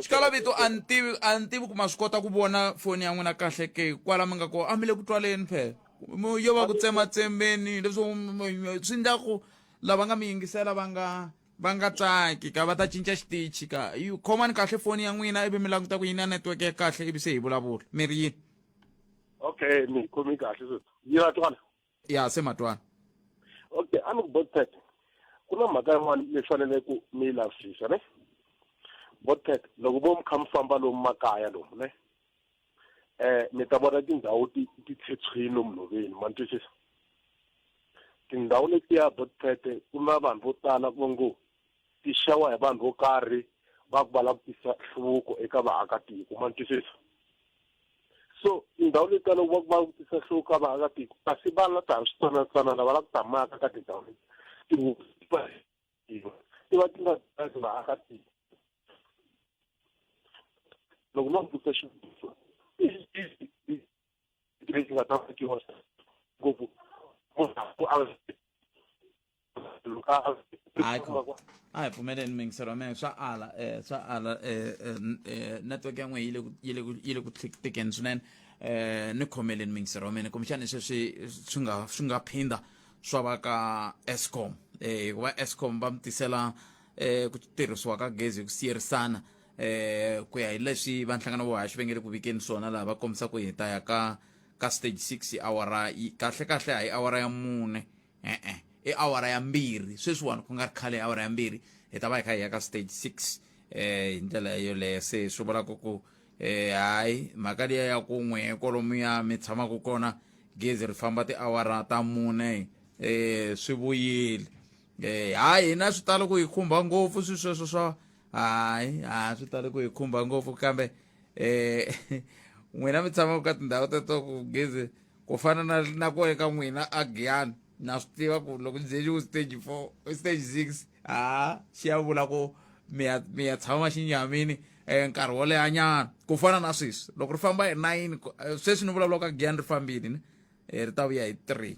xikalavito a ni tivi a ni tivi ku ma swi kota ku vona foni ya n'wina kahle ke kwala mi nga kona a mi le ku twaleni phela yo va ku tsematsemeni leswo swi endla ku lava nga mi yingisela va nga va nga tsaki ka va ta cinca xitichi ka yi khomani kahle foni ya n'wina ivi mi languta ku yi na network ya kahle ivi se hi vulavula mi ri yini okay mi khomi kahle sweswi yi va twana ya se matwana Okay, a ni ku Botpet. Ku na mhaka yin'wana mi fanele ku mi yi lavisisa ne? Botpet, loko vo mi kha mi famba lomu makaya lomu ne? Eh, mi ta vona tindhawu ti ti tshwetshweni lomu nhoveni, ma ni twisisa? Tindhawu letiya Botpet ku na vanhu vo tala vo ngo ti xawa hi vanhu vo karhi va ku va lava ku tisa nhluvuko eka vaakatiko, ma ni twisisa? So tindhawu leti ta loko va ku va ku tisa nhluvuko ka vaakatiko kasi va la ta switsanatsanana va la ku ta maka ka tindhawu leti tihosi va ti va ti nga tirhi vaakatiko loko no vutisa xivutiso lexi nga ta fakiwa ngopfu munhu a a hi pfumeleni mingiselo wa mina swa ala um swa ala um network ya n'we yi le ku yi le ku yi le ku tikeni swinene um ni khomeleni mingiselo wa mina kumbexani sweswi swi nga swi nga phinda swa va ka escom um hikuva escom va mi tisela um ku tirhisiwa ka gezi hi ku siyerisana um ku ya hi leswi va nhlangano wo haxi va nge le ku vikeni swona laha va kombisa ku hi ta ya ka ka stage 6 awara kahle kahle a hi awara ya mune e-e i awara ya mbirhi sweswiwani ku nga ri khale awara ya mbirhi hi ta va hi kha hi ya ka stage 6 eh hi ndlela yoleyo se swi vula ku ku eh hayi mhaka liya ya ku n'we kwalomuya mi tshamaka kona gezi ri famba tiawara ta mune eh swi vuyile eh hayi hina swi tala ku hi khumba ngopfu swi sweswo swa hayi ha swi tala ku hi khumba ngopfu kambe eh n'wina mi tshamaka ka tindhawu teto ku gezi ku fana na na ku eka n'wina a giyani na swi tiva ku loko ndzi ku stage 4 stage 6 ha xi ya vula ku mi ya mi ya tshama xinyamini eh, nkarhi wo lehanyana ku fana na sweswi loko ri famba hi 9 eh, sweswi ni vulavula ka giyani ri fambile ne eh, ri ta vuya hi 3 ri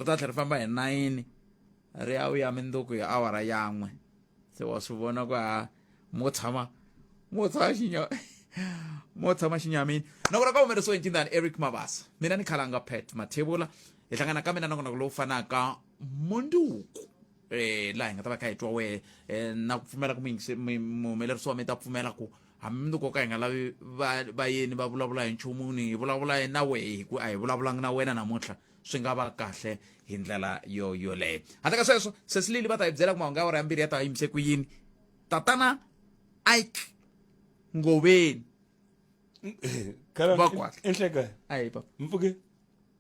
ta tlhela ri famba hi 9 ri ya vuya mindzuku hi awara yan'we se wa swi vona ku ha mo tshama mo tshama xinya mo tshama xinyamini nongonoko ka humelerisiwe hi ncindani eric mabasa mina ni khalanga pet mathebula hi hlangana ka mina nongonoko lowu fanaka munduku eh laha hi nga ta va kha hi twa wehe eh, na ku pfumela ku muhumelerisi wa mi ta pfumela ku hambi mundzuku wo ka hi nga lavi vayeni va vulavula hi nchumu ni hi vulavula na wehe hi ku a hi vulavulanga na wena namuntlha swi nga va kahle hi ndlela yo yoleyo handle ka sweswo sesilili va ta hi byela ku mahungu ya awara ya mbirhi ya ta yimise ku yini tatana ike ngoveni enhleka ayi papa mpfuke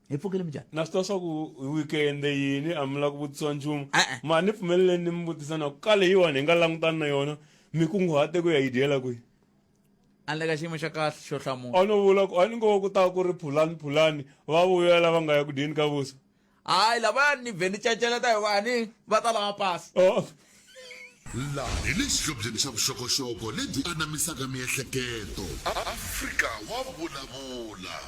hi pfukile minjhani na swi tiva swa ku weekend yini a mi lava ku vutisiwa nchumu ma ni pfumeleleni ni mi vutisa na ku kale yiwani hi nga langutani na yona mi kunguhate ku ya yi dyela kwihi a ni le ka xiyimo xa kahle xo hlamula a no vula ku a ni ngo ku ta ku ri phulani phulani va vuya lava nga ya ku dyeni ka vuswa hayi lavaya ni vhe ni caceleta hikuva a ni va ta lava pasi oh. Laha hi le xihlobyeni xa vuxokoxoko lebyi anamisaka miehleketo. Afrika wa vulavula.